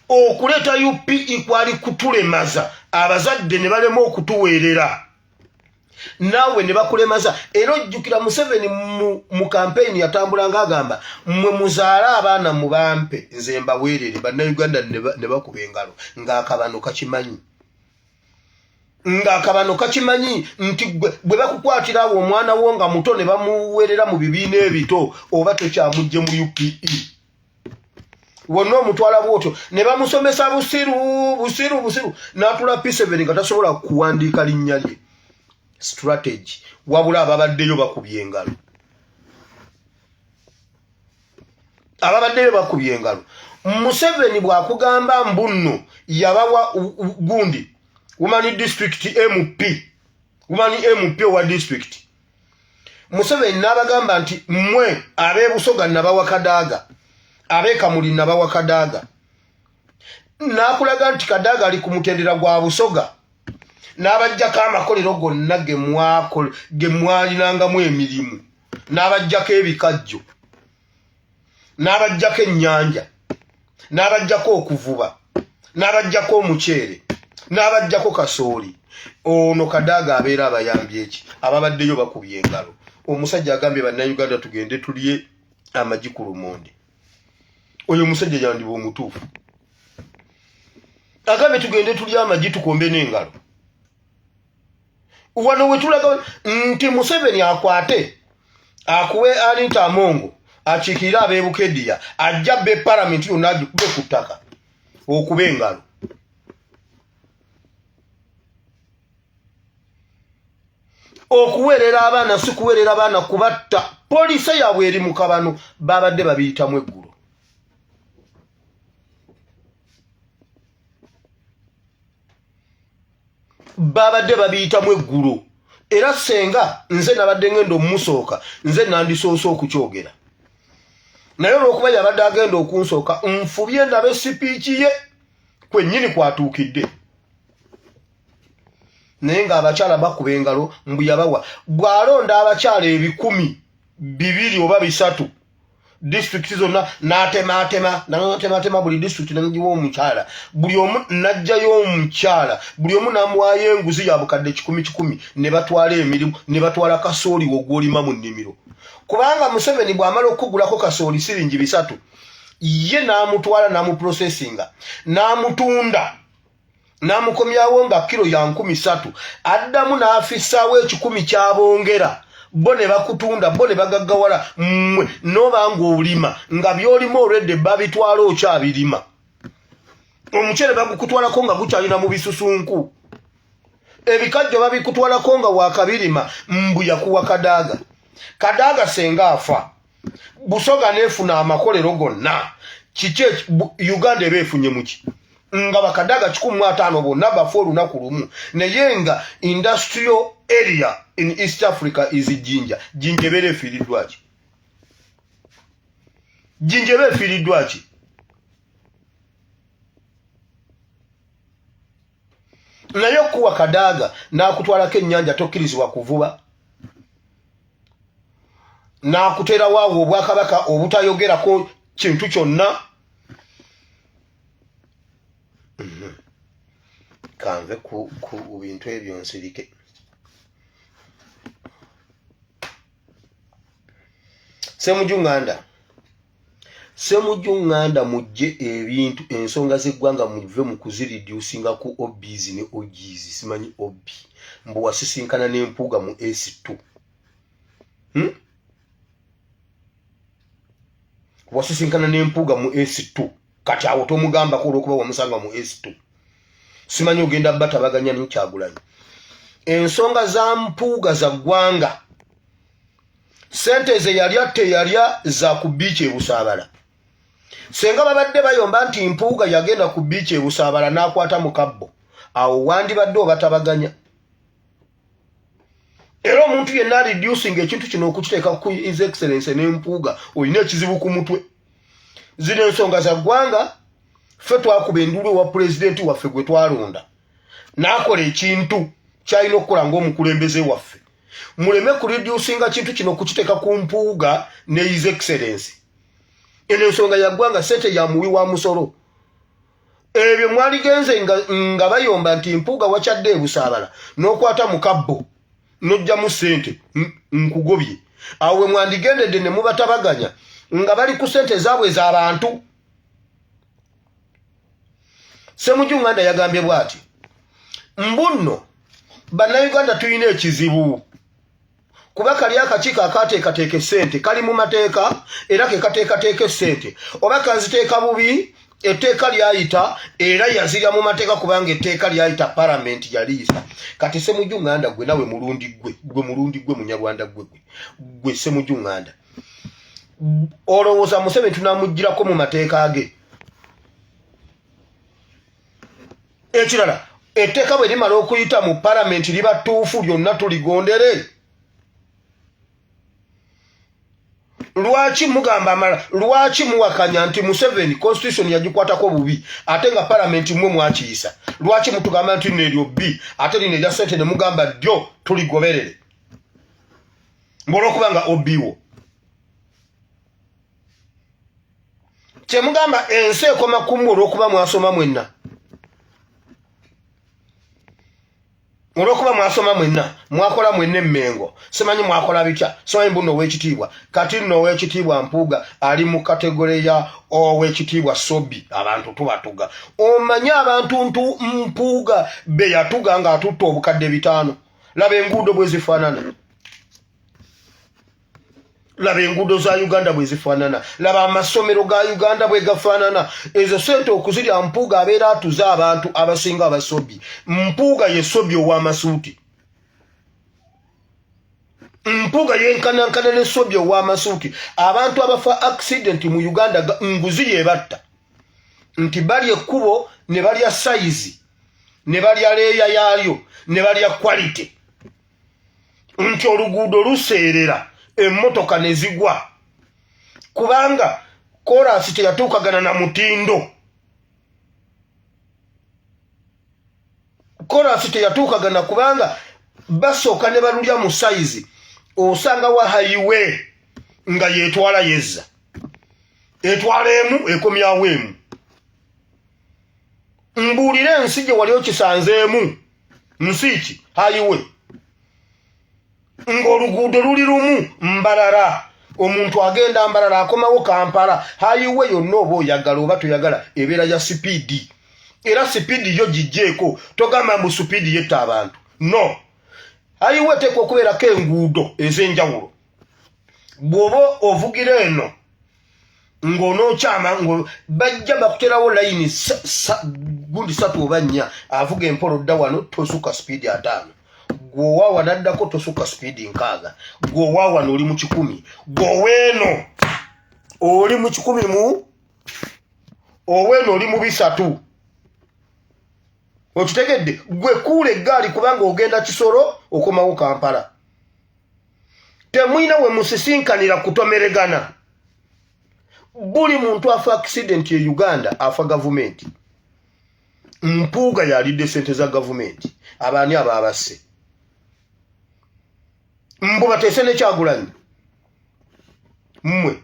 Okuleeta UPE kwali kutulemaza abazadde ne balema okutuweerera, naawe ne bakulemaza. Era ojjukira Museveni mu kampeyini yatambula ng'agamba, mmwe muzaale abaana mubampe nze mbaweerere. Bannayuganda ne bakuba engalo ng'akabano kakimanyi, ng'akabano kakimanyi nti bwe bakukwatira awo omwana wo nga muto ne bamuweerera mu bibiina ebito, oba tokyamugye mu UPE wonna omutwala bwotyo ne bamusomesa busiru busiru busiru, n'atula P7 nga tasobola kuwandiika linnya lye. Strategy. Wabula ababaddeyo bakubye engalo, ababaddeyo bakubye engalo. Museveni bw'akugamba mbu nno yabawa gundi woman district MP, woman MP owa district, Museveni n'abagamba nti mmwe ab'e Busoga nabawa Kadaaga, ab'e Kamuli nabawa Kadaaga, n'akulaga nti Kadaaga ali ku mutendera gwa Busoga, n'abajjako amakolero gonna ge mwalinangamu emirimu, n'abajjako ebikajjo, n'abajjako ennyanja, n'abajjako okuvuba, n'abajjako omuceere, n'abajjako kasooli. Ono Kadaaga abeera abayambye eki? Ababaddeyo bakubye engalo. Omusajja agambye bannayuganda tugende tulye amagi ku lumonde. Oyo omusajja yandiba omutuufu, agambye tugende tulye amagi tukombe n'engalo. Wano wetulaga nti Museveni akwate akuwe Anita Amongo akiikirire ab'e Bukedea, ajja be palamenti yonna agikube ku ttaka okuba engalo. Okuweerera abaana si kuweerera abaana kubatta, poliisi yaabwe eri mu kabano, babadde babiyitamu eggulo. Babadde babiyitamu eggulo. Era senga nze nabadde ngenda omumusooka, nze nandisoose okukyogera, naye olwokuba yabadde agenda okunsooka, nfubye ndabe sipiiki ye kwennyini kwatuukidde, naye ng'abakyala bakuba engalo mbu yabawa. Bw'alonda abakyala 200 oba 300 disitulikiti zonna, n'atematema n'atematema buli disitulikiti namugiwa omukyala, buli omu n'ajjayo omukyala, buli omu n'amuwaayo enguzi ya bukadde kikumi kikumi, ne batwala emirimu, ne batwala kasooli wo gw'olima mu nnimiro. Kubanga Museveni bw'amala okukugulako kasooli siringi 300, ye n'amutwala n'amuprocessinga n'amutunda n'amukomyawo nga kiro ya 3000, addamu n'afissaawo 100 kyabongera, bo ne bakutunda, bo ne bagaggawala. Mmwe noba ng'olima nga by'olima olwedde babitwala, okyabirima. Omuceere bagukutwalako nga gukyalina mu bisusunku, ebikajjo babikutwalako nga wakabirima. Mbu yakuwa Kadaaga. Kadaaga senga afa, Busoga neefuna amakolero gonna, kiki Uganda eba efunye muki nga bakadaga 150 bonna bafe olunaku lumu? Naye nga industrial area in East Africa is Jinja. Jinja ebeera efiiriddwa ki? Jinja eba efiiriddwa ki? Naye okuwa Kadaaga n'akutwalako ennyanja, tokkirizibwa kuvuba, n'akuteerawo awo obwakabaka obutayogerako kintu kyonna. Kanve ku bintu ebyo nsirike. Semuju Nganda, Semuju Nganda, mujje ebintu ensonga z'eggwanga muve mu kuzireducinga ku OBs ne OGs. Simanyi OB mbu wasisinkana n'empuuga mu S2, Wasisinkana n'empuuga mu S2. Kati awo tomugambako olwokuba wamusanga mu S2. Simanyi ogenda batabaganya nekyagulanyi. Ensonga za Mpuuga za ggwanga. Sente ze yalya teyalya za ku biiki ebusaabala. Senga babadde bayomba nti Mpuuga yagenda ku biiki ebusaabala n'akwata mu kabbo, awo wandibadde obatabaganya. Era omuntu yenna areducing ekintu kino okukiteeka ku His Excellence n'Empuuga, olina ekizibu ku mutwe. Zino ensonga za ggwanga. Ffe twakuba enduulu ewa pulezidenti waffe gwe twalonda n'akola ekintu kyalina okukola ng'omukulembeze waffe. Muleme kureducinga kintu kino okukiteeka ku Mpuuga ne His Excellence. Eno ensonga ya ggwanga, sente ya muwi wa musolo. Ebyo mwaligenze nga bayomba nti Mpuuga wakyadde ebusaabala n'okwata mu kabbo n'ojjamu ssente, nkugobye. Awo we mwandigendedde ne mubatabaganya nga bali ku ssente zaabwe z'abantu. Semuju Nganda yagambye bw'ati mbu nno Bannayuganda tulina ekizibu kuba kali akakiiko akateekateeka essente kali mu mateeka era ke kateekateeka essente, oba kaziteeka bubi. Etteeka lyayita era yazirya mu mateeka kubanga etteeka lyayita, palamenti yaliyisa. Kati Semuju Nganda gwe nawe mulundi gwe, gwe mulundi gwe Munyarwanda gwe, gwe gwe Semuju Nganda, olowooza Museveni tunamugirako mu mateeka ge? Ekirala, etteeka bwe limala okuyita mu palamenti liba ttuufu lyonna, tuligondere. Lwaki mugamba amala? Lwaki muwakanya nti Museveni constitution yagikwatako bubi ate nga palamenti mmwe mwakiyisa? Lwaki mutugamba nti neryo bbi ate lino erya sente ne mugamba ddyo tuligoberere ng'olwokuba nga obiwo kyemugamba ensi ekoma kummwe olw'okuba mwasoma mwenna, olwokuba mwasoma mwenna, mwakola mwenna emmengo, simanyi mwakola bitya, simanyi mbuno owekitiibwa. Kati nno owekitiibwa Mpuuga ali mu category ya owekitiibwa Sobi. Abantu tubatuga, omanyi abantu ntu Mpuuga be yatuga ng'atutta 5,000. Laba enguudo bwe zifaanana, laba enguudo za Uganda bwe zifaanana, laba amasomero ga Uganda bwe gafaanana. Ezo sente okuzirya, Mpuuga abeera atuze abantu abasinga abasobi. Mpuuga ye sobi ow'amasuuti. Mpuuga yenkanankana ne sobi ow'amasuuti. Abantu abafa accident mu Uganda, nguzi yebatta nti balya ekkubo ne balya sayizi ne balya layer yaalyo ne balya quality, nti oluguudo luseerera emmotoka ne zigwa kubanga kolansi teyatuukagana na mutindo, kolansi teyatuukagana kubanga basooka ne balulya mu sayizi. Osanga wa highway nga yetwala yezza, etwala emu ekomyawo emu. Mbuulire ensi gye wali okisanzeemu, nsi ki highway ng'oluguudo luli lumu Mbarara, omuntu agenda Mbarara akomawo Kampala? Highway yonna oba oyagala oba toyagala ebeera ya sipiidi, era sipiidi yo gijjeeko. Togamba mbu sipiidi yetta abantu. No highway eteekwa okubeerako enguudo ez'enjawulo. Bw'oba ovugira eno ng'onookyama, bajja bakuterawo layini gundi satu oba nnya. Avuga empola odda wano, tosukka sipiidi 50. Gw'owaawa naddako, tosukka sipiidi 60. Gw'owaawano oli mu 100, gw'oweeno oli mu 100 mu, oweeno oli mu 300. Okitegedde? Gwe kuula eggaali kubanga ogenda Kisoro okomawo Kampala. Temulina we musisinkanira kutomeregana. Buli muntu afa accident e Uganda afa gavumenti. Mpuuga yalidde sente za gavumenti. Abaani abaabasse mbu bateese nekyagulanyi mmwe?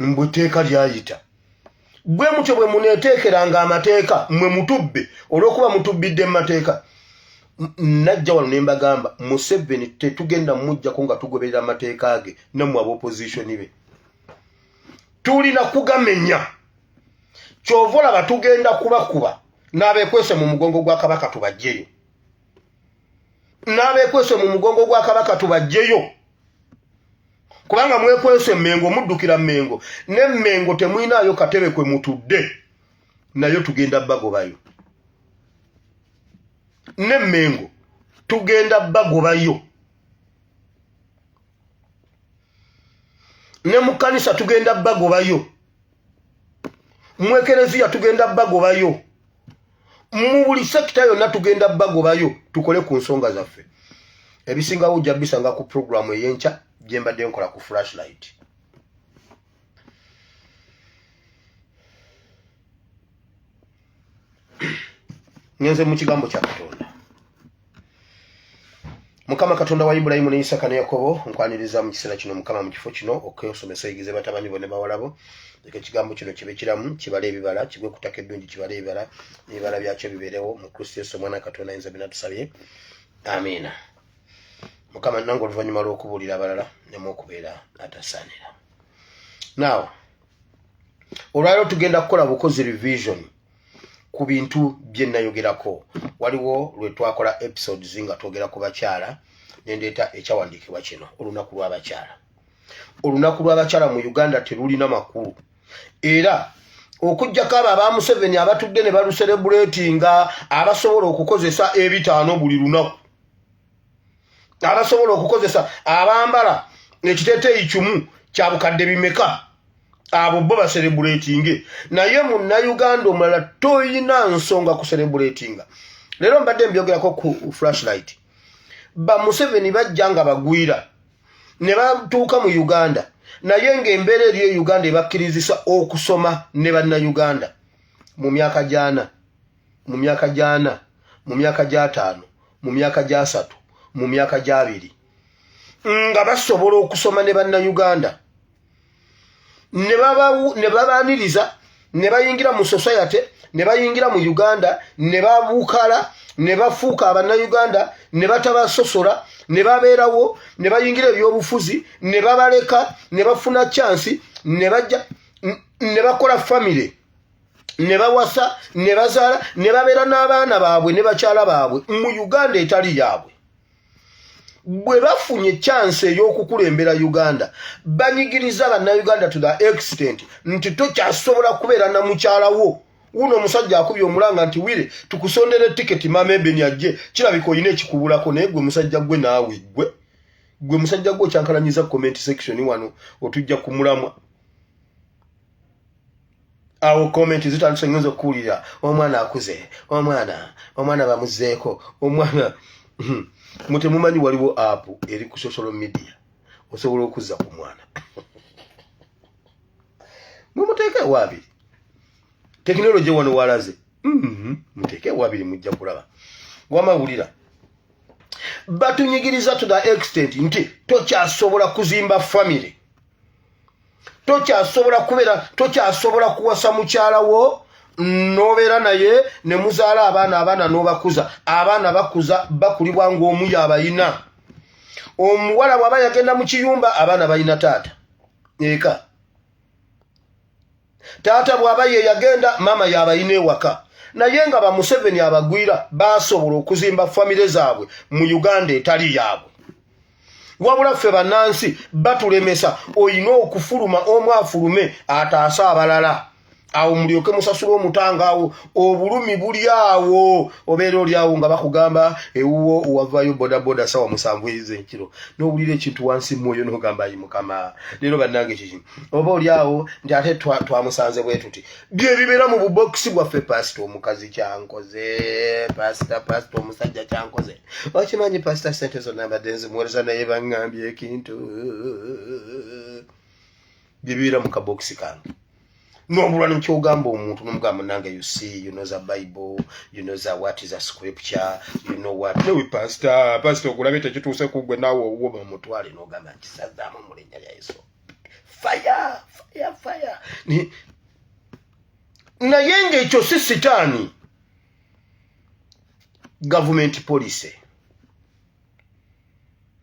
Mbu etteeka lyayita. Bwe mutyo bwe muneeteekeranga amateeka, mmwe mutubbe, olw'okuba mutubbidde mu mateeka. Najja wano ne mbagamba, Museveni tetugenda mujjako nga tugoberera amateeka ge, nammwe ab'opozisoni be. Tulina kugamenya. Ky'ova olaba tugenda kubakuba n'abeekwese mu mugongo gwa Kabaka tubajjeyo. N'abeekwese mu mugongo gwa Kabaka tubajjeyo. Kubanga mwekwese Mmengo, muddukira Mmengo, ne Mmengo temuyinaayo katebe kwe mutudde, nayo tugenda bagobayo. Ne Mmengo tugenda bagobayo. Ne mu kkanisa tugenda bagobayo. Mu ekereziya tugenda bagobayo. Mu buli sekita yonna tugenda bagobayo, tukole ku nsonga zaffe. Ebisingawo ojja bisanga ku puroguramu ey'enkya gye mbadde nkola ku Flashlight. Ngenze mu kigambo kya Katonda. Mukama Katonda wa Ibulayimu ne Isaka ne Yakobo, nkwaniriza mu kiseera kino, Mukama, mu kifo kino, okwesomesa oyigize batabani bo ne bawala bo. Leka ekigambo kino kibe kiramu, kibale ebibala, kigwe ku ttaka eddungi, kibale ebibala, n'ebibala byakyo bibeerewo mu Kristo Yesu Omwana wa Katonda ayinza byonna tusabye. Amiina. Mukama, nange oluvannyuma lw'okubuulira abalala nemu okubeera atasaanira. Now, olwaleero tugenda kukola bukozi revision ku bintu bye nnayogerako. Waliwo lwe twakola episodes nga twogera ku bakyala, ne ndeeta ekyawandiikibwa kino, olunaku lw'abakyala. Olunaku lw'abakyala mu Uganda terulina makulu, era okuggyako abo aba Museveni abatudde ne baluserebuletinga, abasobola okukozesa ebitaano buli lunaku, abasobola okukozesa, abambala ekiteeteeyi kimu kya bukadde bimeka, abo bo baserebuletinge. Naye munnayuganda omulala toyina nsonga kuserebuletinga. Leero mbadde mbyogerako ku Flashlight. Ba Museveni bajja nga bagwira ne batuuka mu Uganda, naye ng'embeera eri e Uganda ebakkirizisa okusoma ne bannayuganda mu myaka gyana, mu myaka gyana, mu myaka gy'ataano, mu myaka gy'asatu, mu myaka gy'abiri, nga basobola okusoma ne bannayuganda, ne babaaniriza, ne bayingira mu society, ne bayingira mu Uganda, ne babukala, ne bafuuka abannayuganda, ne batabasosola, ne babeerawo, ne bayingira ebyobufuzi, ne babaleka, ne bafuna chansi, ne bajja ne bakola famire, ne bawasa, ne bazaala, ne babeera n'abaana baabwe ne bakyala baabwe mu Uganda etali yaabwe. Bwe bafunye chance ey'okukulembera Uganda, banyigiriza bannayuganda to the extent nti tokyasobola kubeera na mukyala wo. Wuno omusajja akubye omulanga nti wire tukusondere tiketi, Mama Ebeni ajje, kirabika olina ekikubulako. Naye gwe musajja gwe, naawe gwe musajja gwe okyankalanyiza comment section wano, otujja ku mulamwa. Awo comment zitandise, ngenza okuwulira omwana akuze, omwana bamuzzeeko omwana. Mwe temumanyi waliwo app eri ku social media osobola okuzza ku mwana, mumuteeke ewaabiri. Tekinologi wano walaze, muteeke ewaabiri, mujja kulaba. Wamawulira batunyigiriza to the extent nti tokyasobola kuzimba family, tokyasobola kubeera, tokyasobola kuwasa mukyala wo n'obeera naye ne muzaala abaana, abaana n'obakuza, abaana bakuza bakulibwa ng'omu yabayina. Omuwala bw'aba yagenda mu kiyumba, abaana balina taata eka. Taata bw'aba ye yagenda, maama yabayina ewaka. Naye nga bamuseveni abagwira basobola okuzimba famire zaabwe mu Uganda etali yaabwe, wabula ffe bannansi batulemesa. Oyina okufuluma, omu afulume ataase abalala, awo mulyoke musasule omutanga. Awo obulumi buli awo, obeera oli awo nga bakugamba ewuwo wavayo bodaboda sawa 7 ez'ekiro, n'owulira ekintu wansi mwoyo n'ogamba, ayi Mukama, leero bannange kiki? Oba oli awo nti ate twamusanze bwe tuti. Bye bibeera mu bubokisi bwaffe. Pasita, omukazi kyankoze. Pasita, pasita, omusajja kyankoze. Okimanyi pasita, sente zonna mbadde nzimuweereza, naye baŋŋambye ekintu. Bye bibeera mu kabokisi kange, nobulwa nekyogamba omuntu, nomugamba, nange you see, you know the Bible, you know the what is a scripture, you know what. Newe pastor, pastor, okulabe tekituuse ku gwe naawe owuwo bamutwale, nogamba nti sazaamu mu linnya lya Yesu. Fire, fire, fire. Naye ng'ekyo si sitaani, gavumenti policy,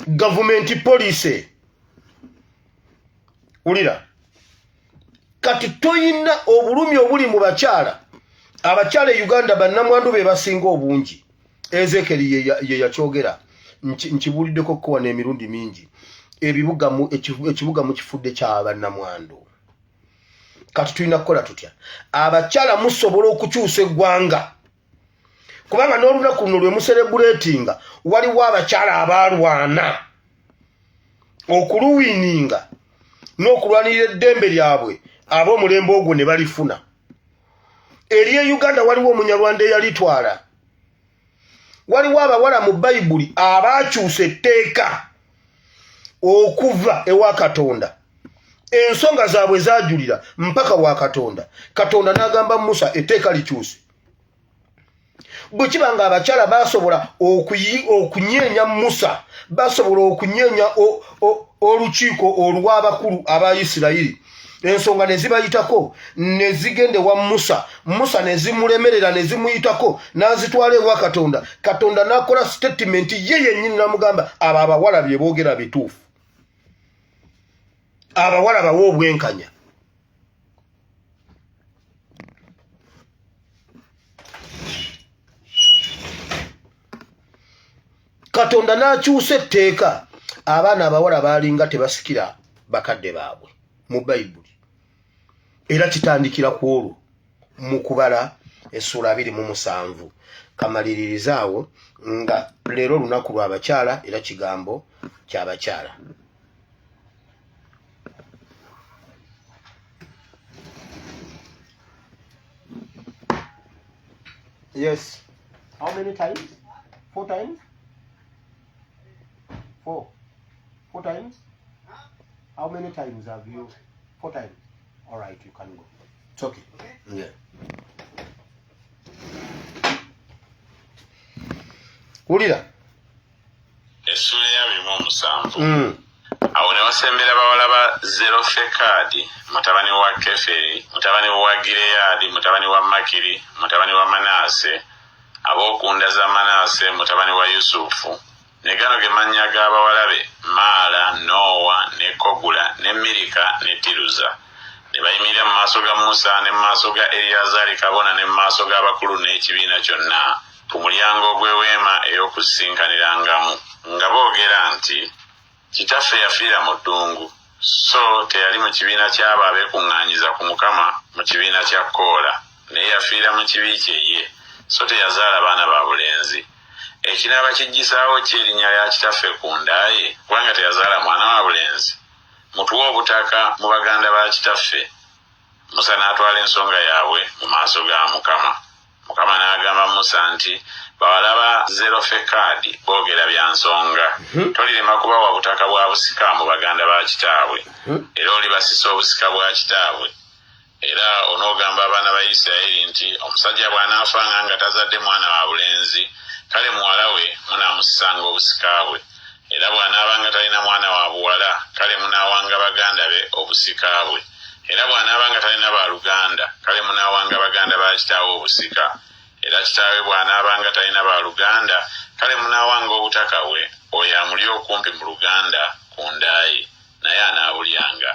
gavumenti policy. Wulira kati, toyina obulumi obuli mu bakyala. Abakyala e Uganda bannamwandu be basinga obungi. Ezekeri ye yakyogera, nkibuuliddeko kowa n'emirundi mingi. Ekibuga mukifudde kya bannamwandu. Kati tulina kukola tutya? Abakyala musobola okukyusa eggwanga, kubanga n'olunaku luno lwe mucelebratinga, waliwo abakyala abalwana okuluwininga n'okulwanirira eddembe lyabwe, ab'omulembe ogwo ne balifuna. Eri e Uganda waliwo Omunyarwanda eyalitwala. Waliwo abawala mu Bayibuli abaakyusa etteeka okuva ewa Katonda. Ensonga zaabwe zajulira mpaka wa Katonda. Katonda n'agamba Musa, etteeka likyuse. Bwe kiba nga abakyala basobola okunyeenya Musa, basobola okunyeenya olukiiko olw'abakulu aba Isirayiri, ensonga ne zibayitako ne zigenda ewa Musa, Musa ne zimulemerera ne zimuyitako n'azitwala ewa Katonda, Katonda n'akola statement ye yennyini n'amugamba, abo abawala bye boogera bituufu, abawala bawe obwenkanya. Katonda n'akyusa etteeka. Abaana abawala baalinga tebasikira bakadde baabwe mu Bayibuli, era kitandikira ku olwo mu Kubala essuula 27. Kamaliririzaawo nga leero olunaku lw'abakyala, era kigambo ky'abakyala. Yes. How many times? Four times? Four. Four times? How many times have you? Four times. All right, you can go. It's okay. Yeah. Wulira. Essuula eya 27. Awo ne wasembera bawala ba Zerofekaadi mutabani wa Keferi, mutabani wa Gireyaadi, mutabani wa Makiri, mutabani wa Manaase, ab'oku nda za Manaase mutabani wa Yusufu. Ne gano ge mannya ga bawala be, Maala, Noowa, ne Kogula, ne Mirika, ne Tiruza. Ne bayimirira mu maaso ga Musa ne mu maaso ga Eriyazaali kabona ne mu maaso g'abakulu n'ekibiina kyonna ku mulyango ogw'eweema ey'okusisinkanirangamu, nga boogera nti, Kitaffe yafiira mu ddungu, so teyali mu kibiina ky'abo abeekuŋŋaanyiza ku Mukama mu kibiina kya Koola, naye yafiira mu kibi kye ye, so teyazaala baana ba bulenzi. Ekinaaba kiggyisaawo ki erinnya lya kitaffe ku nda ye, kubanga teyazaala mwana wa bulenzi? Mutuwe obutaka mu baganda ba kitaffe. Musa n'atwala ensonga yaabwe mu maaso ga Mukama. Mukama n'agamba Musa nti, Bawala ba Zerofekaadi boogera bya nsonga. Tolirema kubawa butaka bwa busika mu baganda ba kitaabwe, era olibasisa obusika bwa kitaabwe. Era onoogamba abaana ba Isirayiri nti, Omusajja bw'anaafanga nga tazadde mwana wa bulenzi, kale muwala we munaamusisanga obusika bwe. Era bw'anaabanga talina mwana wa buwala, kale munaawanga baganda be obusika bwe. Era bw'anaabanga talina ba luganda, kale munaawanga baganda ba kitaawe obusika. Era kitaawe bw'anaabanga talina ba luganda, kale munaawanga obutaka bwe oyo amuli okumpi mu luganda ku nda ye, naye anaabulyanga.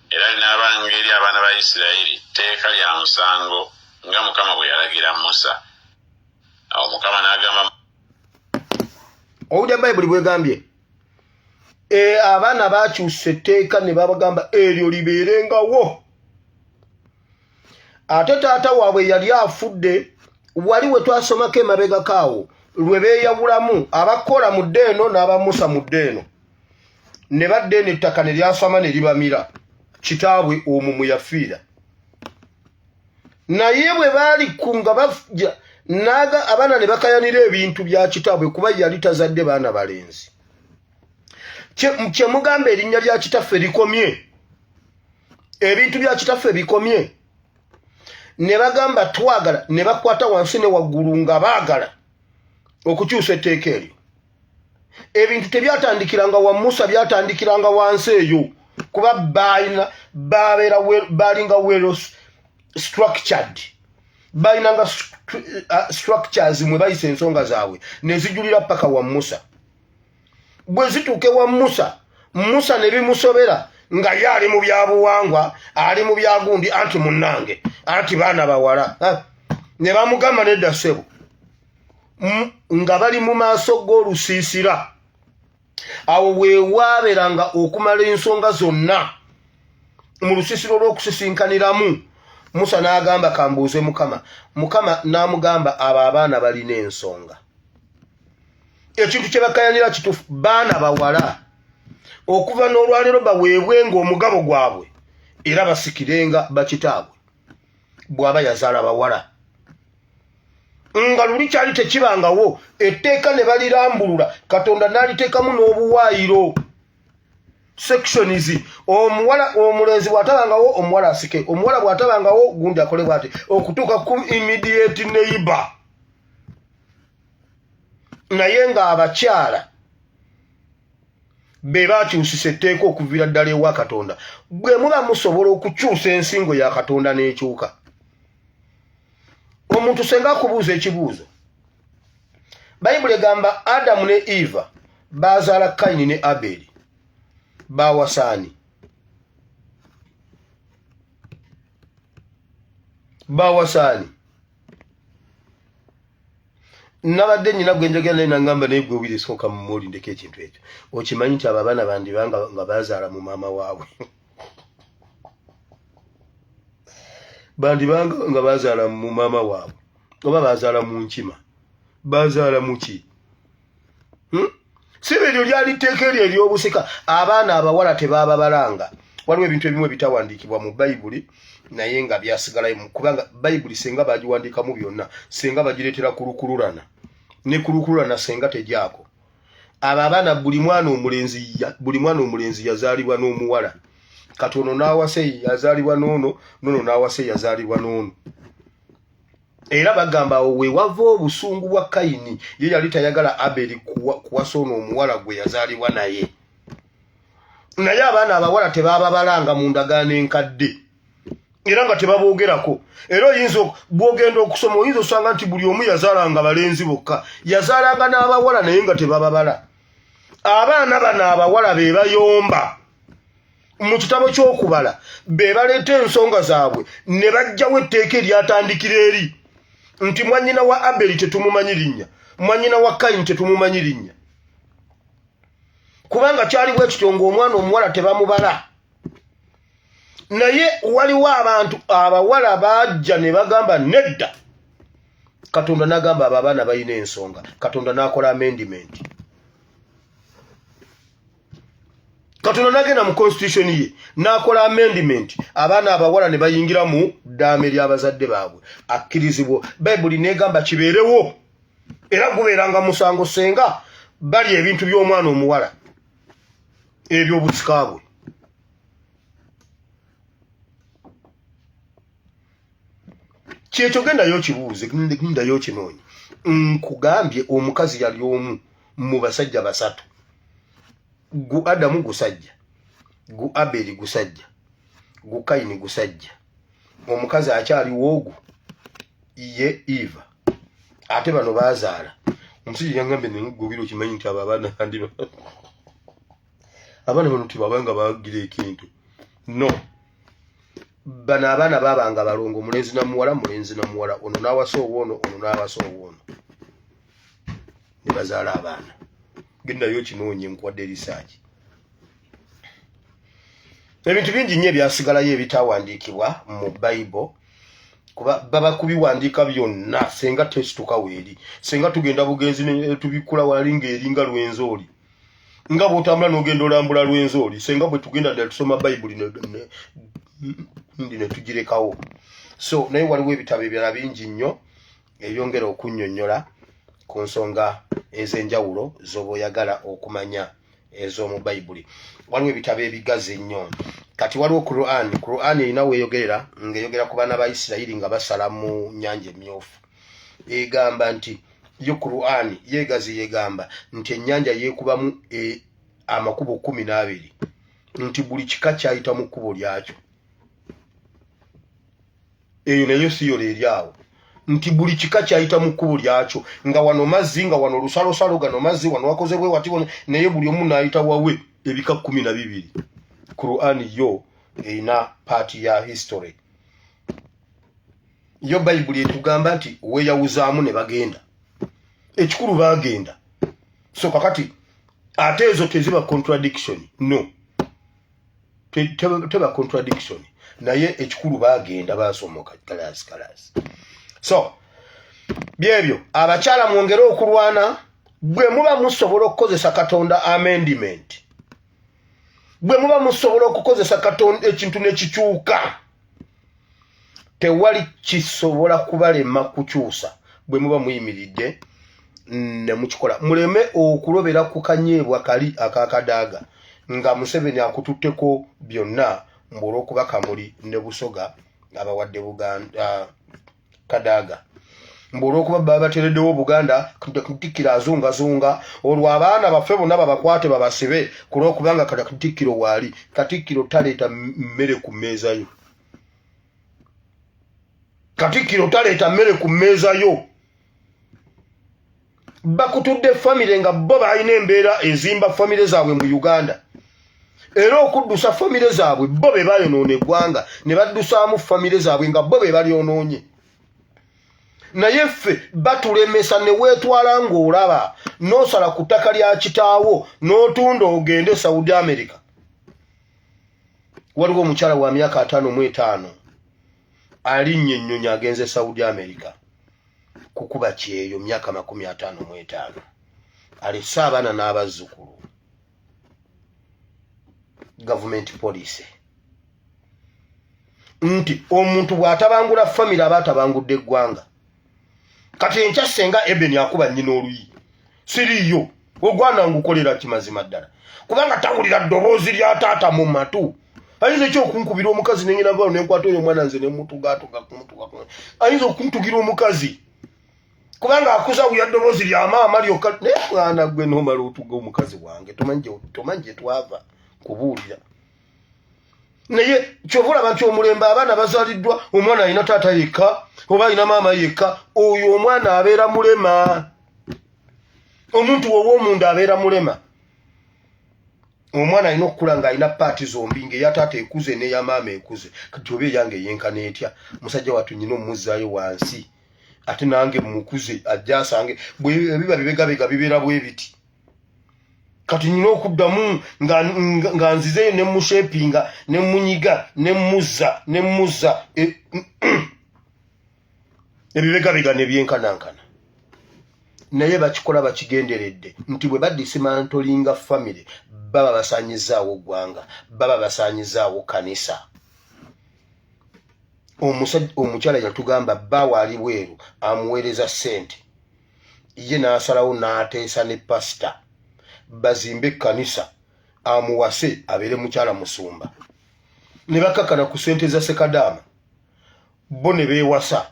Era linaabanga eri abaana ba Isirayiri tteeka lya musango, nga Mukama bwe yalagira Musa. Awo Mukama n'agamba Owulira Bayibuli bwegambye? Abaana bakyusa etteeka ne babagamba eryo libeerengawo, ate taata waabwe yali afudde. Wali we twasomako emabegako awo lwe beeyawulamu, abakola mu dda eno n'abamusa mu dda eno, ne badda eno, ettaka ne lyasama ne libamira. Kitaabwe omwo mwe yafiira. Naye bwe baali ku nga bajja naga abaana ne bakayanira ebintu bya kitaabwe, kuba yali tazadde baana balenzi. Kyemugamba erinnya lya kitaffe likomye, ebintu bya kitaffe bikomye. Ne bagamba twagala, ne bakwata wansi ne waggulu nga baagala okukyusa etteeka eryo. Ebintu tebyatandikiranga wa Musa, byatandikiranga wansi eyo. Kuba balina babeera balinga well structured, balinanga structures mwe bayisa ensonga zaabwe nezijulira paka wa Musa. Bwe zituuka ewa Musa, Musa ne bimusobera nga ye ali mu byabuwangwa, ali mu byagundi, anti munnange, anti baana bawala, ne bamugamba nedda ssebo, nga bali mu maaso g'olusiisira. Awo weewaaberanga okumala ensonga zonna mu lusiisira olw'okusisinkaniramu. Musa n'agamba, kambuuze Mukama. Mukama n'amugamba, abo abaana balina ensonga, ekintu kye bakayanira kituufu, baana bawala, okuva n'olwaleero baweebwenga omugabo gwabwe era basikirenga bakitaabwe bw'aba yazaala bawala. Nga luli kyali tekibangawo, etteeka ne balirambulula, Katonda n'aliteekamu n'obuwaayiro, sections. Omuwala, omulenzi bw'atabangawo, omuwala asike, omuwala bw'atabangawo, gundi akole bw'ati, okutuuka ku immediate neighbor. Naye ng'abakyala be bakyusisa etteeka okuviira ddala ewa Katonda. Bwe muba musobola okukyusa ensingo ya Katonda n'ekyuka, omuntu senga akubuuza ekibuuzo, Bayibuli egamba Adamu ne Eva bazaala Kayini ne Aberi, bawasaani? Bawasaani? Nabadde nyina gwe njogera naye nangamba, naye gwe wire sooka mumuli ndeko ekintu ekyo, okimanyi nti abo abaana bandibanga nga bazaala mu maama waabwe, bandibanga nga bazaala mu maama waabwe, oba bazaala mu nkima, bazaala muki? Si eryo lyali tteeka eryo ery'obusika. Abaana abawala tebababalanga. Waliwo ebintu ebimu ebitawandiikibwa mu Bayibuli naye nga byasigalayo, kubanga Bayibuli senga bagiwandiikamu byonna, senga bagireetera kulukululana ne kulukululana, senga tegyako. Abo abaana, buli mwana omulenzi yazaalibwa n'omuwala. Kati ono n'awase, yazaalibwa n'ono, n'ono n'awase, yazaalibwa n'ono. Era bagamba awo we wava obusungu bwa Kayini. Ye yali tayagala Aberi kuwasa ono omuwala gwe yazaalibwa naye. Naye abaana abawala tebababalanga mu ndagaano enkadde, era nga tebaboogerako. Era oyinza bw'ogenda okusoma, oyinza osanga nti buli omu yazaalanga balenzi bokka, yazaalanga n'abawala naye nga tebababala. Abaana bano abawala be bayomba mu kitabo ky'Okubala, be baleeta ensonga zaabwe ne bajjawo etteeka eryatandikira eri nti mwannyina wa Aberi tetumumanyi linnya, mwannyina wa Kayini tetumumanyi linnya, kubanga kyali bwe kityo ng'omwana omuwala tebamubala. Naye waliwo abantu abawala bajja ne bagamba nedda. Katonda n'agamba abo abaana balina ensonga. Katonda n'akola amendment. Katonda n'agenda mu constitution ye n'akola amendment, abaana abawala ne bayingira mu ddaame ly'abazadde baabwe, akkirizibwa. Bayibuli n'egamba kibeerewo, era gubeeranga musango senga bali ebintu by'omwana omuwala ebyobusika bwe. Kyekyo, gendayo okibuuze, gendayo okinoonye. Nkugambye, omukazi yali omu mu basajja basatu. Gu Adamu gusajja, gu Aberi gusajja, gu Kayini gusajja. Omukazi akyaliwo ogu ye Eva, ate bano bazaala omusajja. Yangambye, nengubira, okimanyi nti abo abaana bandi, abaana bano tebabanga bagira ekintu? No, bano abaana babanga balongo, mulenzi na muwala, mulenzi na muwala. Ono n'awasa owoono, ono n'awasa owoono, ne bazaala abaana. Gendayo okinoonye, nkuwadde erisaaki. Ebintu bingi nnyo ebyasigalayo ebitawandiikibwa mu Bayibo, kuba baba kubiwandiika byonna senga tesituka weeri, senga tugenda bugenzi ne tubikula wali ng'eringa Lwenzooli, nga bw'otambula n'ogenda olambula Lwenzooli. Senga bwe tugenda ddala tusoma Bayibuli ndi ne tugirekawo. So naye waliwo ebitabo ebirala bingi nnyo ebyongera okunnyonnyola ku nsonga ez'enjawulo z'oba oyagala okumanya ez'omu Bayibuli. Waliwo ebitabo ebigazi ennyo. Kati waliwo Quran. Quran erina weeyogerera ng'eyogera ku baana ba Isirayiri nga basala mu Nyanja Emyufu. Egamba nti yo Quran yeegazi, yegamba nti ennyanja yeekubamu amakubo 12. nti buli kika kyayita mu kkubo lyakyo. Eyo nayo siyolo eri awo nti buli kika kyayita mu kkubo lyakyo, nga wano mazzi, nga wano lusalosalo, gano mazzi, wano wakoze bwe wati, naye buli omu n'ayita wawe. Ebika 12. Qur'ani yo erina part ya history. Yo Bayibuli etugamba nti weeyawuzaamu ne bagenda, ekikulu bagenda. So kakati ate ezo teziba contradiction? No, teba contradiction, naye ekikulu bagenda basomoka. Kalas, kalas. So byebyo, abakyala mwongere okulwana. Bwe muba musobola okukozesa Katonda amendment, bwe muba musobola okukozesa Katonda ekintu nekikyuka, tewali kisobola kubalema kukyusa. Bwe muba muyimiridde ne mukikola, muleme okulobera ku kanyeebwa kali akakadaaga nga Museveni akututteko byonna, mbu olw'okuba Kamuli ne Busoga abawadde Buganda kadaaga, mbu olw'okuba baba batereddewo Buganda, Katikkiro azungazunga, olwo abaana baffe bonna babakwate babasibe ku lw'okubanga Katikkiro waali. Katikkiro taleeta mmere ku mmeeza yo. Katikkiro taleeta mmere ku mmeeza yo. Bakutudde famire nga bo balina embeera ezimba famire zaabwe mu Uganda, era okuddusa famire zaabwe bo be bayonoona eggwanga ne baddusaamu famire zaabwe nga bo be balyonoonye. Naye ffe batulemesa ne weetwala ng'olaba n'osala ku ttaka lya kitaawo n'otunda ogende Saudi America. Waliwo omukyala wa myaka 55 alinnya ennyonyi agenze Saudi America kukuba kyeyo. Myaka 55, alese abaana n'abazzukulu. Gavumenti policy nti omuntu bw'atabangula famire aba atabangudde eggwanga. Kati enkya senga Ebeni akuba nnyina oluyi, siriiyo ogwana ngukolera kimazima ddala, kubanga tawulira ddoboozi lya taata mu matu. Ayinza eki okunkubira omukazi nengenda vao nenkwata oyo omwana nze nemutugatuga kumutuga. Ayinza okuntugira omukazi kubanga akuza wuya ddoboozi lya maama lyokka. Naye mwana gwe nomala otuga omukazi wange, tomanyi gye twava kubuulira. Naye kyova olaba nti omulembe abaana bazaaliddwa, omwana alina taata yekka oba alina maama yekka, oyo omwana abeera mulema. Omuntu wow'omunda abeera mulema. Omwana alina okukula ng'alina part zombi, ng'eya taata ekuze n'eya maama ekuze. Kati oba eyange eyenkana etya? Musajja wattu nyina omuzaayo wansi, ate nange mukuze ajja asange ebiba bibegabega bibeera bwe biti. Kati nyina okuddamu nga nzizeyo ne mushepinga ne munyiga ne muzza ne muzza ebibegabega nebyenkanankana. Naye bakikola bakigenderedde nti bwe badismantlinga famire baba basaanyizaawo ggwanga, baba basaanyizaawo kanisa. Omukyala yatugamba bbaawe ali bweru amuweereza ssente, ye n'asalawo n'ateesa ne pasita bazimbe ekkanisa, amuwase abeere mukyala musumba. Ne bakakana ku ssente za Sekadaama, bo ne beewasa.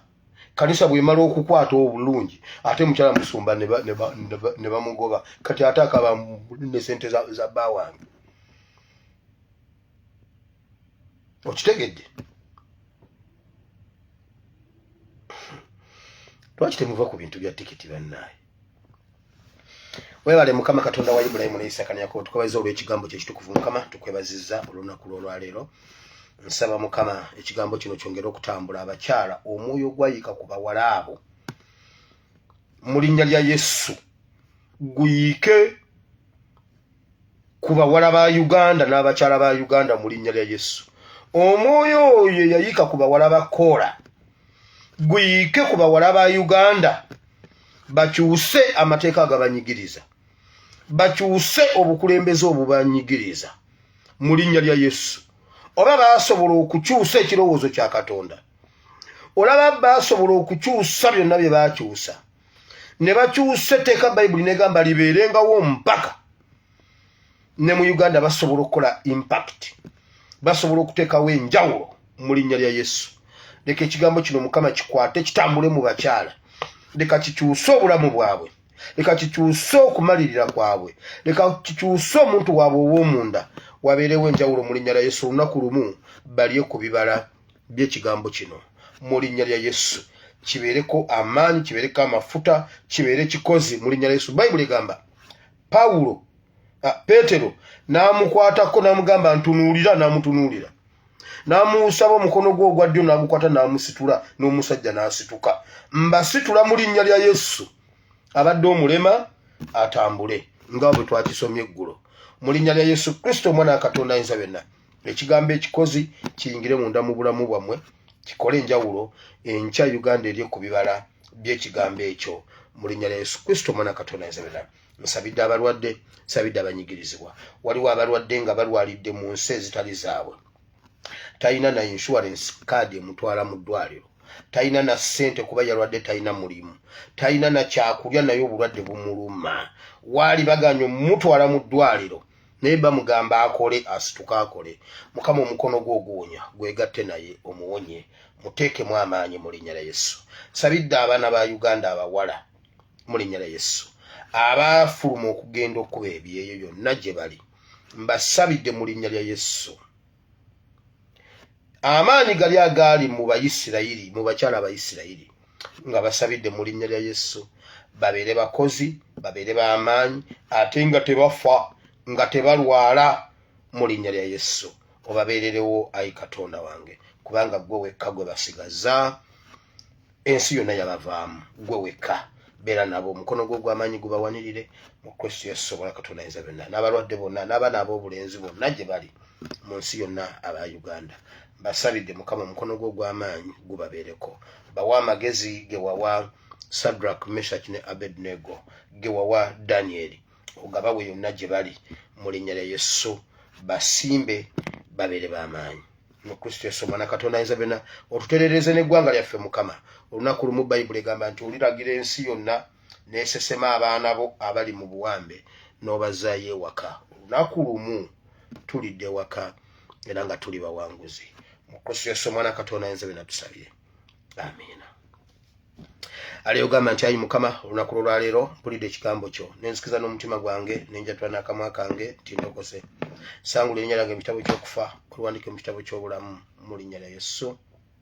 Kanisa bwemala okukwata obulungi, ate mukyala musumba ne bamugoba. Kati ate akaba ne sente za bba wange. Okitegedde? Lwaki temuva ku bintu bya tikiti, bannaaye? Webale Mukama Katonda wa Ibulayimu ne Isaka ne Yakobo, tukwebaziza olw'ekigambo kye ekitukuvu. Mukama, tukwebazizza olunaku lw'olwaleero. Nsaba Mukama ekigambo kino kyongere okutambula. Abakyala, omwoyo ogwayiika ku bawala abo mu linnya lya Yesu guyiike ku bawala ba Uganda n'abakyala ba Uganda mu linnya lya Yesu. Omwoyo oyo yayiika ku bawala ba Koola guyiike ku bawala ba Uganda, bakyuse amateeka agabanyigiriza, bakyuse obukulembeze obubanyigiriza mu linnya lya Yesu. Oba basobola okukyusa ekirowoozo kya Katonda, olaba basobola okukyusa byonna bye bakyusa ne bakyusa etteeka Bayibuli negamba libeerengawo mpaka ne mu Uganda. Basobola okukola impact, basobola okuteekawo enjawulo mu linnya lya Yesu. Leka ekigambo kino Mukama kikwate kitambule mu bakyala. Leka kikyuse obulamu bwabwe, leka kikyuse okumalirira kwabwe, leka kikyuse omuntu waabwe ow'omunda. Wabeerewo enjawulo mu linnya lya Yesu. Olunaku lumu balye ku bibala by'ekigambo kino mu linnya lya Yesu. Kibeereko amaanyi, kibeereko amafuta, kibeere kikozi mu linnya lya Yesu. Bayibuli egamba Pawulo, Peetero n'amukwatako n'amugamba ntunuulira, n'amutunuulira, n'amusaba omukono gwe ogwa ddyo n'agukwata n'amusitula, n'omusajja n'asituka. Mbasitula mu linnya lya Yesu. Abadde omulema atambule nga bwe twakisomye eggulo mu linnya lya Yesu Kristo omwana wa Katonda ayinza byonna. Ekigambo ekikozi kiyingire munda mu bulamu bwammwe, kikole enjawulo. Enkya Uganda erye ku bibala by'ekigambo ekyo mu linnya lya Yesu Kristo omwana wa Katonda ayinza byonna. Nsabidde abalwadde, nsabidde abanyigirizibwa. Waliwo abalwadde nga balwalidde mu nsi ezitali zaabwe, talina na insurance card emutwala mu ddwaliro, talina na ssente kuba yalwadde, talina mulimu, talina na kyakulya, naye obulwadde bumuluma. Waali baganye omutwala mu ddwaliro, naye bamugamba akole, asituke akole. Mukama, omukono gwe oguwonya gwegatte naye, omuwonye, muteekemu amaanyi mu linnya lya Yesu. Nsabidde abaana ba Uganda abawala mu linnya lya Yesu, abaafuluma okugenda okuba ebyeyo yonna gye bali. Mbasabidde mu linnya lya Yesu. Amaanyi gali agaali mu Bayisirayiri, mu bakyala Abayisirayiri, nga basabidde mu linnya lya Yesu, babeere bakozi, babeere b'amaanyi, ate nga tebafa, nga tebalwala mu linnya lya Yesu. Obabeererewo ayi Katonda wange, kubanga gwe wekka gwe basigaza, ensi yonna yabavaamu. Gwe wekka beera nabo, omukono gwo ogw'amaanyi gubawanirire mu Kristo Yesu sobola Katonda ayinza byonna. N'abalwadde bonna n'abaana ab'obulenzi bonna gye bali mu nsi yonna aba Uganda, mbasabidde Mukama, omukono gwo ogw'amaanyi gubabeereko. Bawa amagezi ge wawa Sadrak, Meshach ne Abednego, ge wawa Danieli, ogabawe yonna gye bali mu linnya lya Yesu. Basimbe babeere b'amaanyi mu Kristo Yesu omwana Katonda ayinza byonna. Otuterereze n'eggwanga lyaffe Mukama. Olunaku lumu Bayibuli egamba nti oliragira ensi yonna n'esesema abaana bo abali mu buwambe n'obazzaayo ewaka. Olunaku lumu tulidde ewaka era nga tuli bawanguzi mu Kristo Yesu omwana Katonda ayinza byonna. Tusabye, amiina. Aliyogamba nti ayi Mukama, olunaku lwolwaleero mpulidde ekigambo kyo, nenzikiza n'omutima gwange, nenjatula n'akamwa kange nti ndokose. Sangula erinnya lyange mu kitabo ky'okufa, oluwandike mu kitabo ky'obulamu mu linnya lya Yesu,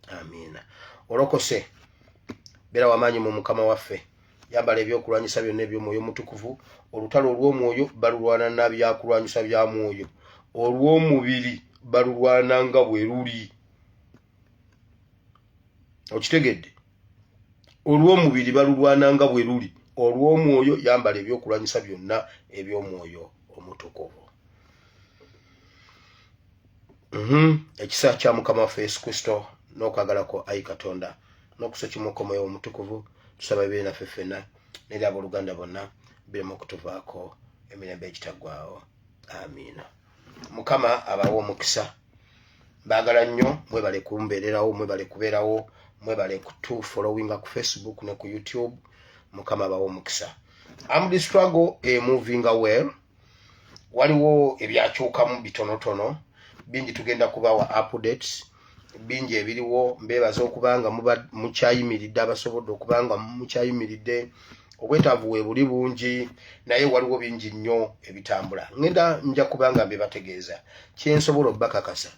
amiina. Olokose, beera wamaanyi mu Mukama waffe, yambala ebyokulwanyisa byonna eby'omwoyo omutukuvu. Olutalo olw'omwoyo balulwana na byakulwanyisa bya mwoyo, olw'omubiri balulwana nga bwe luli. Okitegedde? Olw'omubiri balulwana nga bwe luli, olw'omwoyo yambala ebyokulwanyisa byonna eby'omwoyo omutukuvu. Ekisa kya Mukama waffe Yesu Kristo n'okwagala kwo ayi Katonda n'okusa kimu omwoyo omutukuvu, tusaba bibeere naffe ffenna neri abooluganda bonna, biremu okutuvaako emirembe egitaggwawo, amiina. Mukama abawe omukisa. Baagala nnyo, mwebale kumbeererawo, mwebale kubeerawo, mwebale kutufollowinga ku Facebook ne ku YouTube. Mukama abawe omukisa. Armed struggle emovinga well. Waliwo ebyakyukamu bitonotono, bingi tugenda kubawa updates, bingi ebiriwo. Mbeebaza okubanga mukyayimiridde, abasobodde okubanga mukyayimiridde. Obwetaavu we buli bungi, naye waliwo bingi nnyo ebitambula. Ngenda nja kubanga mbibategeeza. Kyensobola obbakakasa,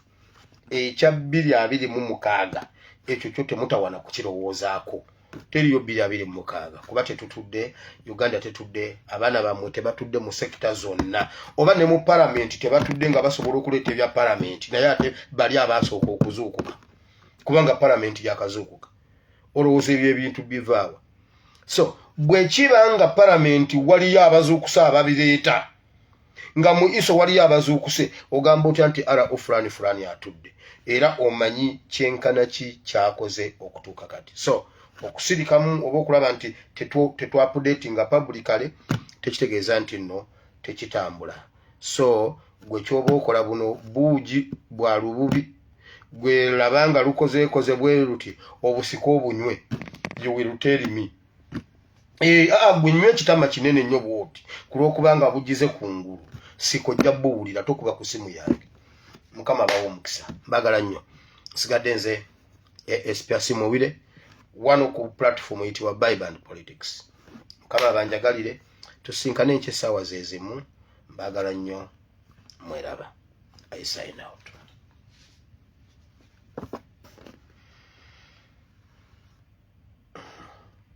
ekya 2026 ekyo kyo temutawana kukirowoozaako. Teriyo 2026, kuba tetutudde. Uganda tetudde, abaana bammwe tebatudde mu sector zonna oba ne mu palamenti tebatudde nga basobola okuleeta ebya palamenti. Naye ate bali abasooka okuzuukuka, kubanga palamenti yakazuukuka, olowooza ebyo ebintu bivaawa? So bwe kiba nga palamenti waliyo abazuukuse ababireeta, nga mu ISO waliyo abazuukuse, ogamba otya nti ra fulani fulani atudde era omanyi kyenkana ki kyakoze okutuuka kati? So okusirikamu oba okulaba nti tetwaupdatinga publicly tekitegeeza nti nno tekitambula. So gwe kyoba okola, buno buugi bwa lububi, gwe laba nga lukozeekoze bwe luti, obusika obunywe. You will tell me. Gwe nywa ekitama kinene nnyo bwoti, ku lw'okubanga bugize ku ngulu, sikojja buwulira. Tokuba ku simu yange. Mukama abawa omukisa, mbagala nnyo. Nsigadde nze ASP Asiimwe wano ku platform eyitibwa Bible and Politics. Mukama abanjagalire, tusinkane enkya essaawa zezimu. Mbagala nnyo, mweraba. I sign out.